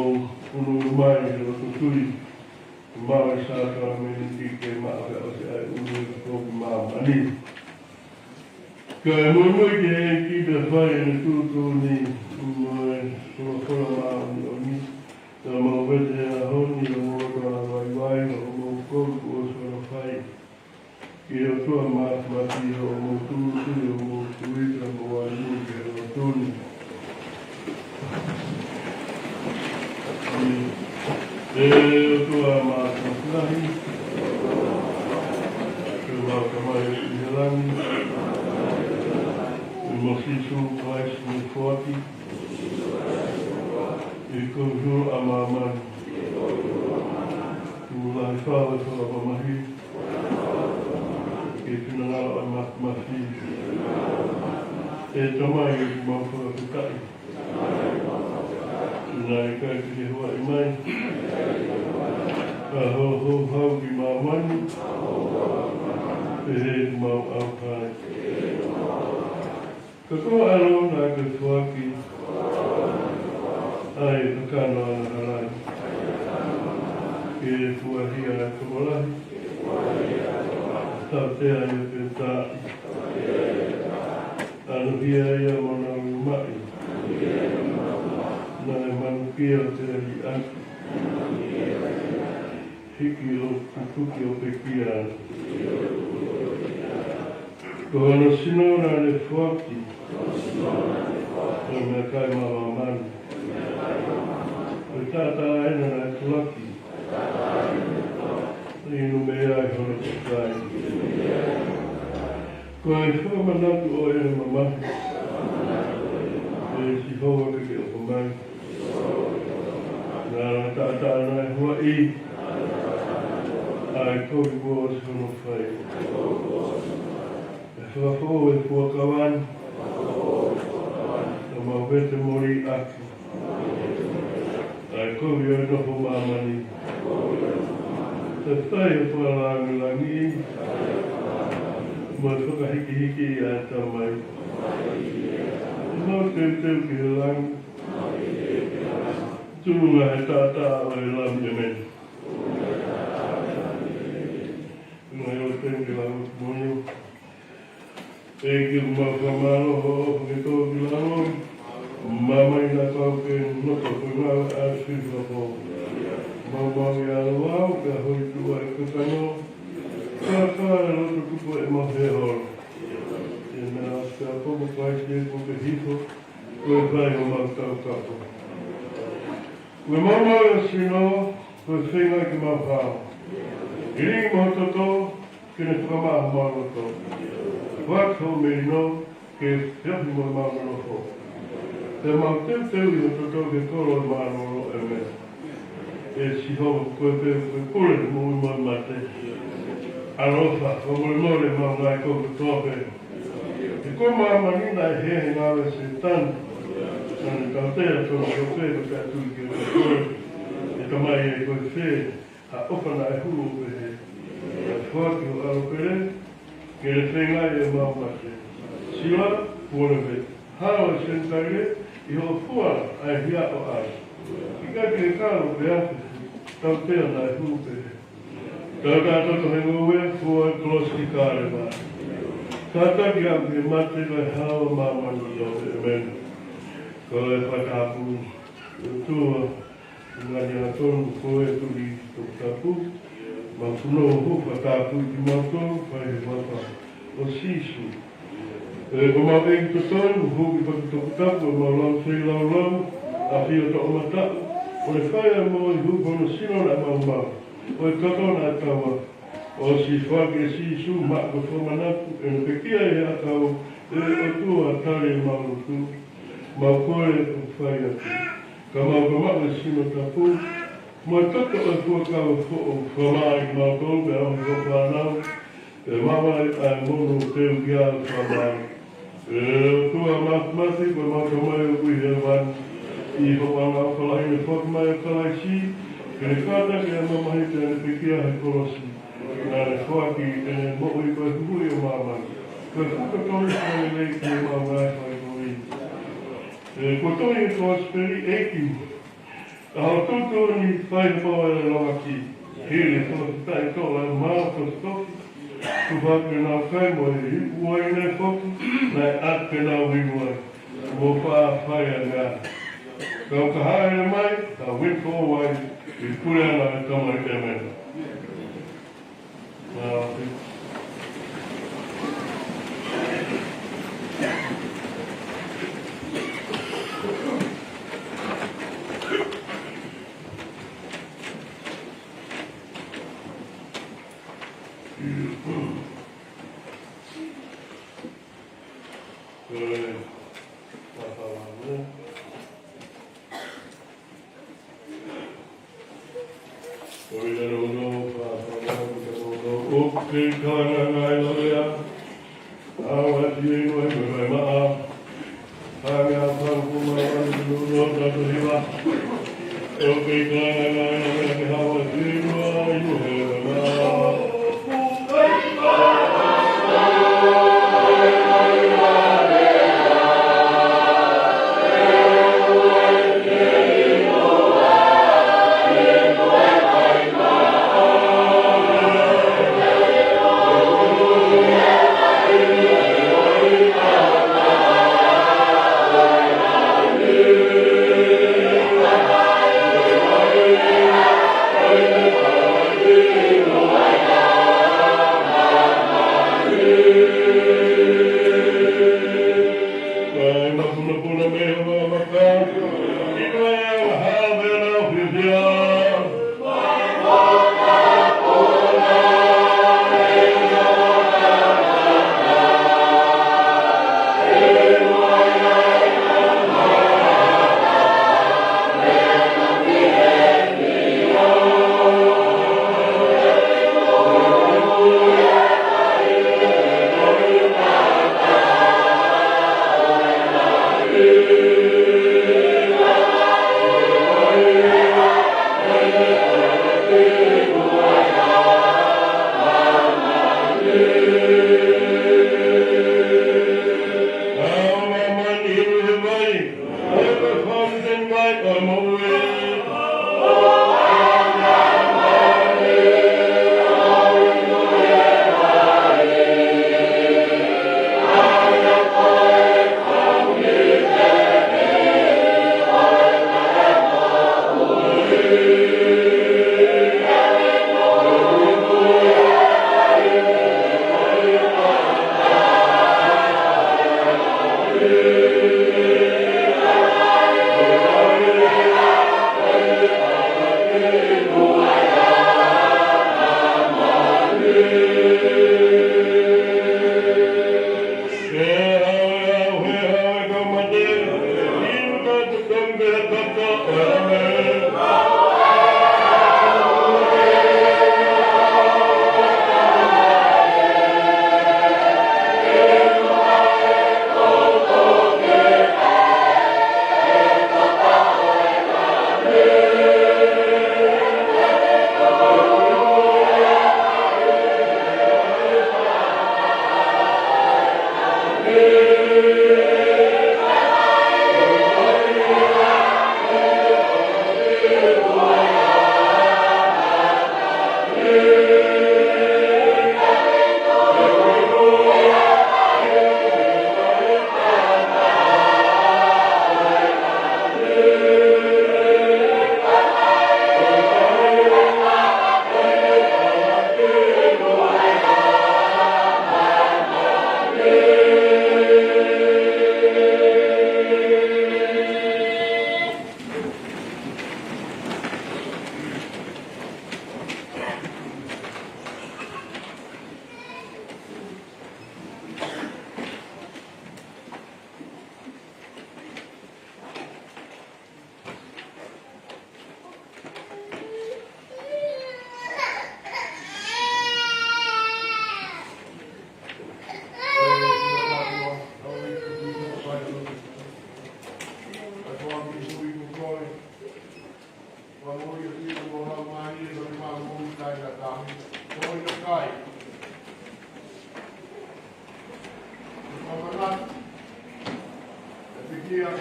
ʻunuʻunu mai he loto tui. Maʻu e sākalamēniti ke maʻu ke ʻosi ʻa e ʻulu ʻo e māmani. Kae muimui ki he ʻEiki pea fai ʻene tuʻutuʻuni mo e folofola māʻoniʻoni. Ka mau vete he ʻaho ni ʻo mau loto ʻa e vaivai ʻo mau kolu kuo ʻosi hono fai. Ki he ʻOtua Māfimafi ʻo mau tūʻulutui ʻo mau tui pea mau ʻai muʻa ki he lotu ni. ʻE ʻOtua Māfimafi lahi, ko homau Tamai ʻi he langi, ʻi he moʻui ʻa Sīsū Kalaisi naʻe foaki, ʻi he kovi hulu ʻa māmani, ʻo lahi fau e fakamamahi, ki he finangalo ʻo e Māfimafi. ʻE Tamai, ʻoku mau fakafetaʻi. Naʻe ʻikai te ke huaʻi mai. Ka hoʻo houhau ki māmani, pehē ʻoku mau ʻauha ai. Ka ko e ʻAlo naʻa ke foaki, ʻa e kakano angahala, ke fuahia ʻa e tokolahi, tautea ia pea taaʻi. ʻAnuhia ia mo nau lumaʻi. Naʻe manukia pea liʻaki. Hiki ʻo tutuki ʻo pekia. Ko hono sino naʻa ne foaki, ko e meʻakai maʻa māmani. Ko e taʻataʻa ʻena naʻe tulaki, inu mei ai hono kakai. Ko e fakamanatu ʻo ʻene mamahi, ʻe Sihova, ke ke ʻofa mai. Naʻa ne taʻataʻa naʻe huaʻi, ʻa e kovi kuo ʻosi hono fai. ʻE fakafoʻou e fuakava ni, ka mau vete moli ʻaki ʻa e kovi ʻo e nofo māmani. Pea fai e fakalāngilangi mo e fakahīkihikiʻi ʻa e Tamai. ʻE mau teuteu ki he langi, Tuʻunga he taʻataʻa ʻo e Lami, ʻēmeni. Ngaahi ʻo tenge la moyo. ʻEiki, ʻoku mau fakamālō hoʻo ʻofa ke tō ki lalo. Mamahi naʻa tau ke nofo ko e ngāue ʻa e fili fakapō. Maumau ia ʻa e vao, ke hoi tuʻa e kakano. Ka ka e loto tupu ʻemau heholo. ʻI he meʻa ʻosi ka popo kai ke ko ke hifo. Ko e fai ʻo mau tau kapo. Ko e maumau e sino, ko e feinga ke mau hao. Iri mo toto, ke ne fakamaʻa homau loto. Kuat ho meino, ke feohi mo mau nofo. Te mau teuteu ʻi ho toto ke kolo e mālōlō, ʻēmeni. ʻE Sihova, ko e pē, ko e pule, mo e mate. ʻAlofa, ko e molemole, mau ngai ko kotoa pē. He ko māmani naʻe hē he ngāue ʻa Sētane. Naʻa ne tautea tonu ko pē ko te atu ki he koe. ʻE Tamai ē, ko e fē ha ʻofa naʻe hulu ʻo pehē. ʻE foaki ho ʻAlo pele, ke ne feinga ʻi heʻemau mate. Sila, kuo ne pē. Hao e Senitaile, ʻi hoʻo fua ʻa e hia ʻo ʻai. ʻIkai ke kalo pē ʻa e tautea naʻe hulu pehē. Tau ka toto he ngoue, fua e kolosi ki Kalevale. Kātaki au ki he mate kae hao ʻa māmani ʻo, ʻēmeni. Ko e fakatapu, ʻOtua, ngani angatonu ko e Tuʻi toputapu, mau punou hoʻo fakatapu kimautolu, fai he huafa ʻo Sīsū. ʻE ko mau ʻEiki totonu, hū ki fatu toputapu ʻemau lau feilaulau, ʻafio toʻomataʻu, ʻo ne fai ʻa e moʻui hū ki hono sino naʻe maumau, ʻo e toto naʻe taua. ʻOsi foaki ʻe Sīsū maʻa ko e fakamanatu, ʻene pekia ʻi he ʻakau, ʻe ʻOtua tali ʻemau lotu, mau kole ʻo fai atu. Ka mau ka maʻu e sino tapu, mo e toto ʻo e fuakava foʻou, fakamaʻa kimautolu, pea mo e fānau, ʻe maʻu ai ʻa e monu teu ki ai ʻo fakamaʻa. ʻE ʻOtua Māfimafi, ko homau Tamai ʻoku ʻi hēvani, ʻi hoʻo ʻAlo fakalahi ne foaki mai ʻa Kalaisi, ke ne kātaki ʻa e mamahi pea ne pekia he kolosi, naʻa ne foaki ʻene moʻui ko e huhuʻi ʻo māmani. Ko e fakatotonu ʻa e lelei ki heʻemau ngaahi faikuli. ʻE kuo tohi he Kosipeli, ʻEiki, ʻa hoʻo tuʻutuʻuni fai he pau ʻa e longaki. Hili e toketaʻi toʻa ʻa e mā tofitofi. Tufa ke nau kai mo e ipu uaine foki, naʻe ʻatu ke nau inu ai. Mo faʻa fai ange. Kau ka hāʻele mai, ka win fo wai, ʻi he pule ʻa e Tamai, ʻēmeni.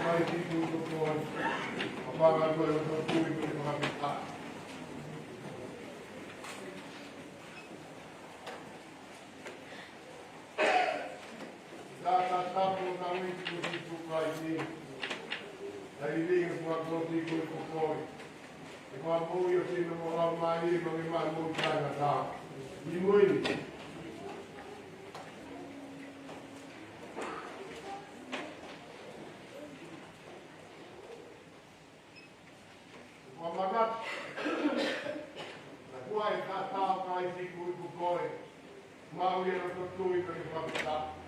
Kalaisi ko e kotoa, ʻa e paʻanga ko e loto tui ko e fakafetaʻi. Taʻatapu ʻo e ʻEiki ko Sīsū Kalaisi, ʻa e liliu ʻa e fuakava ko e kotoa, ʻa e fakamoʻui ʻa e sino mo e laumālie, mo e maʻu moʻui taʻengata. ʻI muʻa ni. Ko e manatu, naʻa kuo ʻi ai e taʻataʻa ʻo Kalaisi ko e kotoa, maʻu ia ʻi he loto tui pea mo e fakafetaʻi.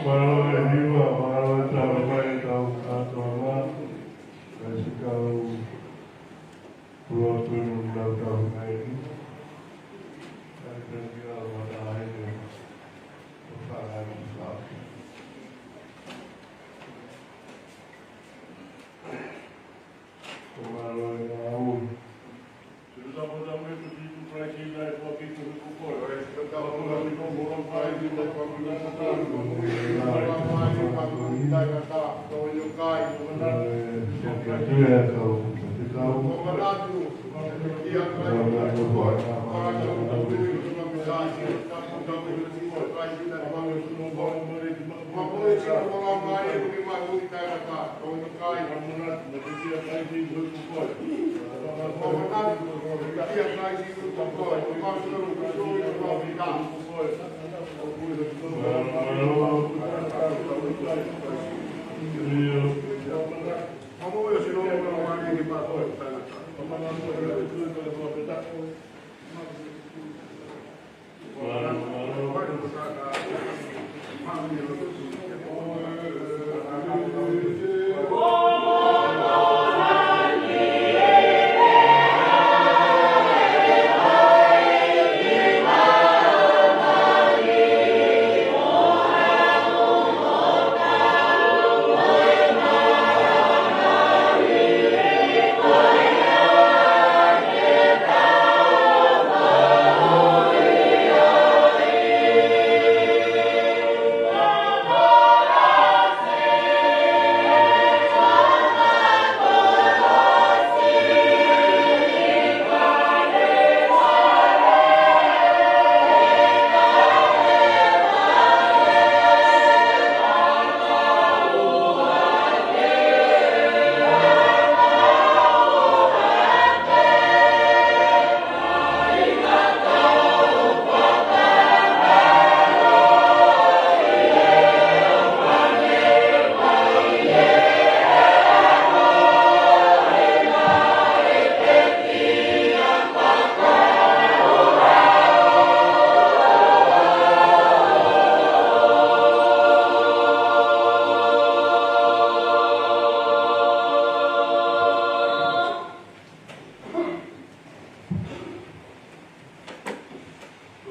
Mālō e hiva, mālō e tau mai, tau kātoa mā, e sikau ua punu nau tau mai ni. Ai tau ki a wata ai ne, o whanga ni whanga. Ko mālō e ngāue.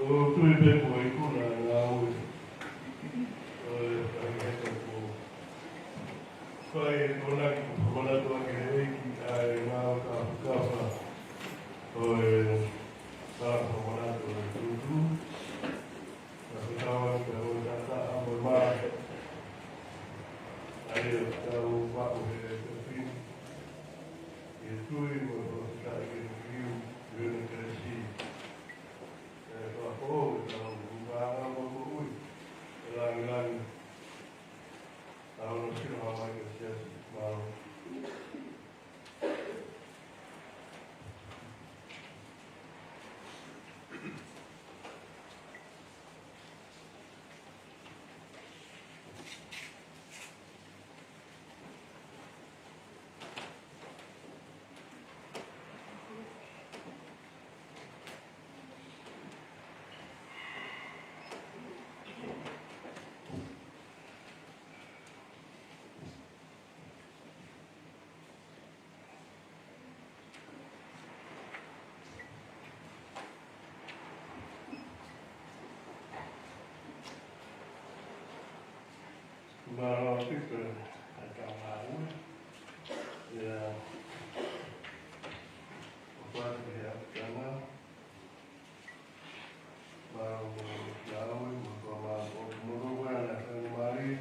ʻOku ou tui pē ko e ikuna ngāue ʻo e faingataʻa ko e fai e konaki kuo fakamanatu ʻaki ʻe he ʻEiki ʻa e ngāue kāfakafa ʻo e fakamanatu ʻo e tūtū. Ka fekau atu pē ʻo e tata amo mā. ʻA ia ʻoku tau faʻu he tefini ʻi he tui mo e palōfita ʻi he kiu, ʻi he kelesi. ʻE fakafoʻou ʻetau Mālō ʻaupito ʻetau ngāue. ʻIo, ʻoku ʻoatu ki he ʻapitanga. Mālō mo e ngāue, mo e fakamāʻopoʻopo mo e ngāue ʻa e Laumālie.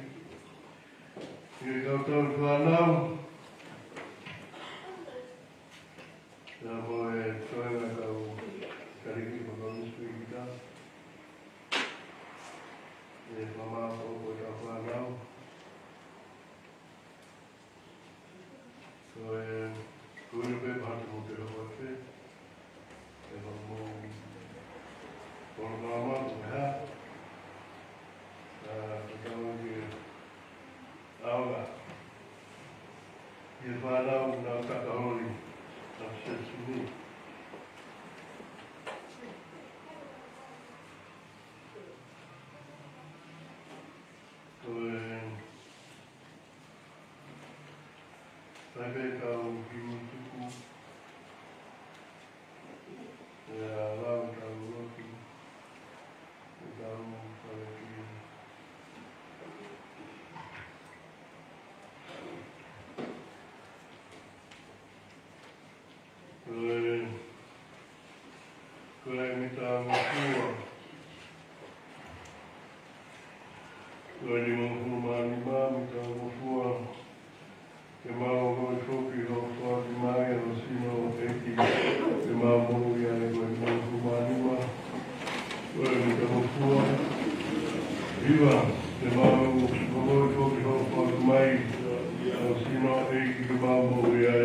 ʻIo, kau tau fānau. Pea mo e toenga kau kaliki fakaʻusi kita. ʻE fakamāʻopoʻopo ʻetau fānau. Ko e, ko e pē pātu mo te hoko atu. ʻE fakamāʻopoʻopo polokalama ko e hā. ʻA, ko tau ke ʻaonga. ʻI he fānau na takaholi, na sesini. Ko e, sai pē kau kiʻi tuku. ʻIo, lau tau lotu. Tau fale ki. Ko e, ko e mitangofua. Ko e nimangofulu mā nima mitangofua. Ke mau ongoʻi foki hoʻo foaki mai ʻa ho sino ʻEiki, ke mau moʻui ai. Ko e nimangofulu mā nima. Ko e mitangofua. Hiva, ke mau ongoʻi foki hoʻo foaki mai ʻa ho sino ʻEiki, ke mau moʻui ai.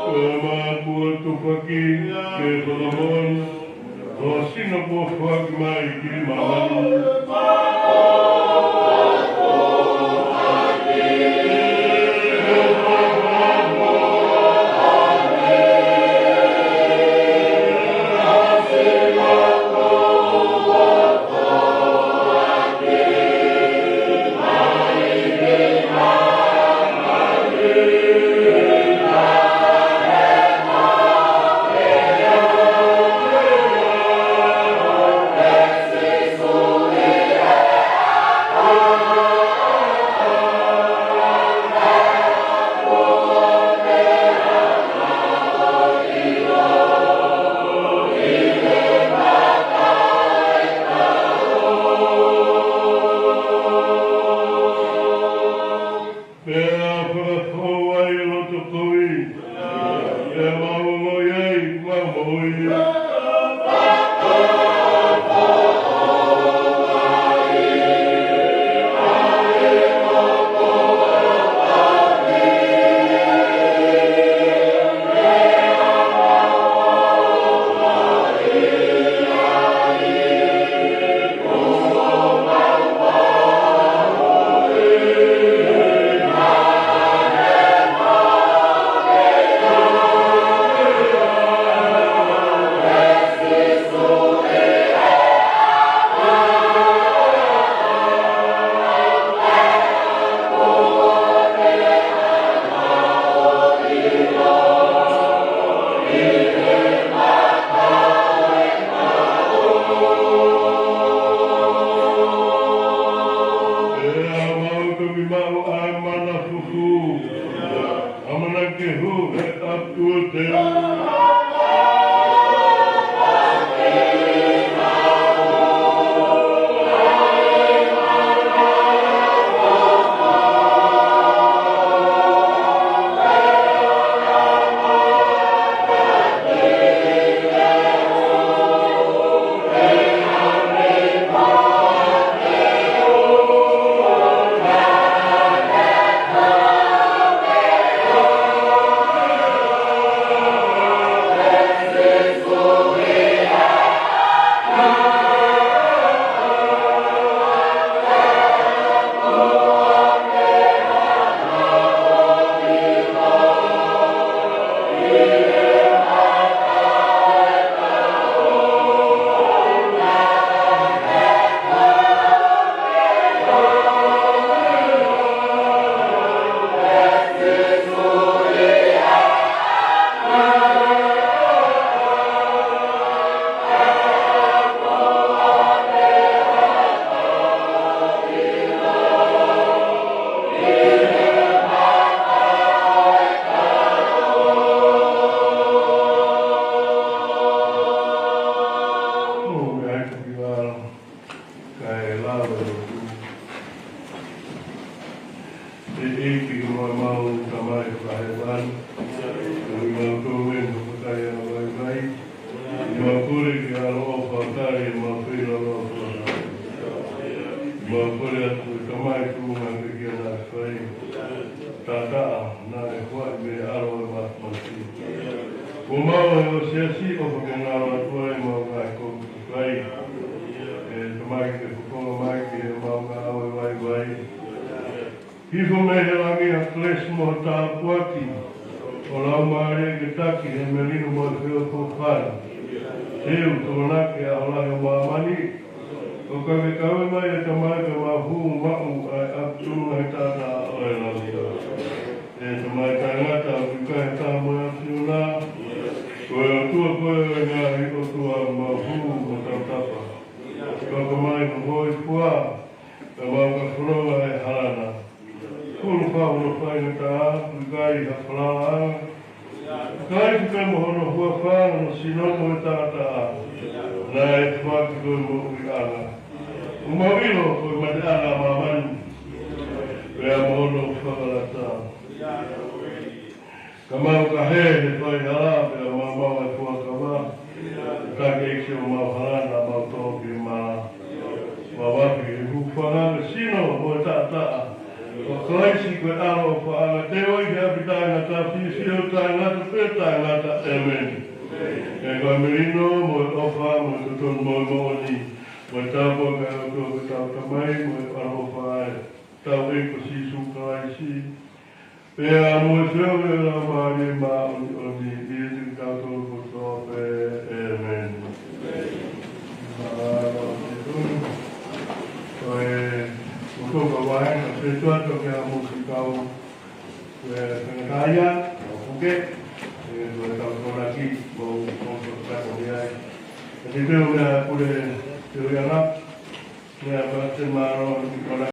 Ko e mākua tufaki ke fakamoʻoni ho sino kuo foaki mai ki māmani. Mau kole atu, ʻe Tamai, tuʻunga pē ki he ngaahi fai taʻataʻa naʻe huaʻi mei he ʻAlo ʻo e Māfimafi. Kuo maʻu ʻe ho siasi ʻofa ke ngalo atu ai ʻemau ngaahi kovi kuo fai. ʻE Tamai, ke fofonga mai ki heʻemau ngāue vaivai. Hifo mei he langi ha kelesi mo ha tāpuaki ʻo e Laumālie ke taki he melino mo e feʻofoʻofani. Teu, tokonaki ʻa e ʻaho lahi ʻo māmani. ʻO ka ke kau mai, ʻe Tamai, pea mau hū maʻu ʻa e ʻapi tuʻunga he taʻataʻa ʻo e Lami. ʻE Tamai taʻengata, ʻoku ʻikai ha taha mo e ʻAfiona. Ko e ʻOtua koe ʻo e ngaahi ʻotua, mau hū mo tautapa. Ka ka mai ko ho hōifua, pea mau ka fononga he hala na. Ko hono fai hono faingataʻa, ʻoku ʻikai ha falalaʻanga. Ka ʻi ai pē mo hono huafa, hono sino mo e taʻataʻa. Naʻe foaki ko e moʻuiʻanga. ʻOku mau ʻilo ko e mateʻanga ʻa māmani. Pea mo hono fakalata. Ka mau ka hē he faihala, pea maumau ʻa e fuakava. Ka ke ʻEiki ʻo mau hala, naʻa mau tō ki he mala. Mau aʻu ki he hūfanga ʻo e sino mo e taʻataʻa ʻo Kalaisi ko e ʻAlo ʻofaʻanga, teu ʻi he ʻapi taʻengata, fiefia ʻo taʻengata pea taʻengata. ʻĒmeni. ʻE ko e melino mo e ʻofa mo e totonu mo e moʻoni mo e tāpuaki ʻa e ʻOtua ko ʻetau Tamai mo e ʻaloʻofa ʻa hotau ʻEiki ko Sīsū Kalaisi, pea mo e feohi ʻa e Laumālie Māʻoniʻoni, ʻiate kitautolu kotoa pē. ʻĒmeni. Mālō ʻaupito. Ko e ʻoku tau kau ai, ka te tuʻu atu ki he ʻaho Mōsese kau, ʻe, fengataia, ʻo puke, ʻe, ko e kau tōnaki, mo, mo, mo, mo, ai. Ka te teu mea kule, te ui ana, mea pa te mālō, ʻi kona.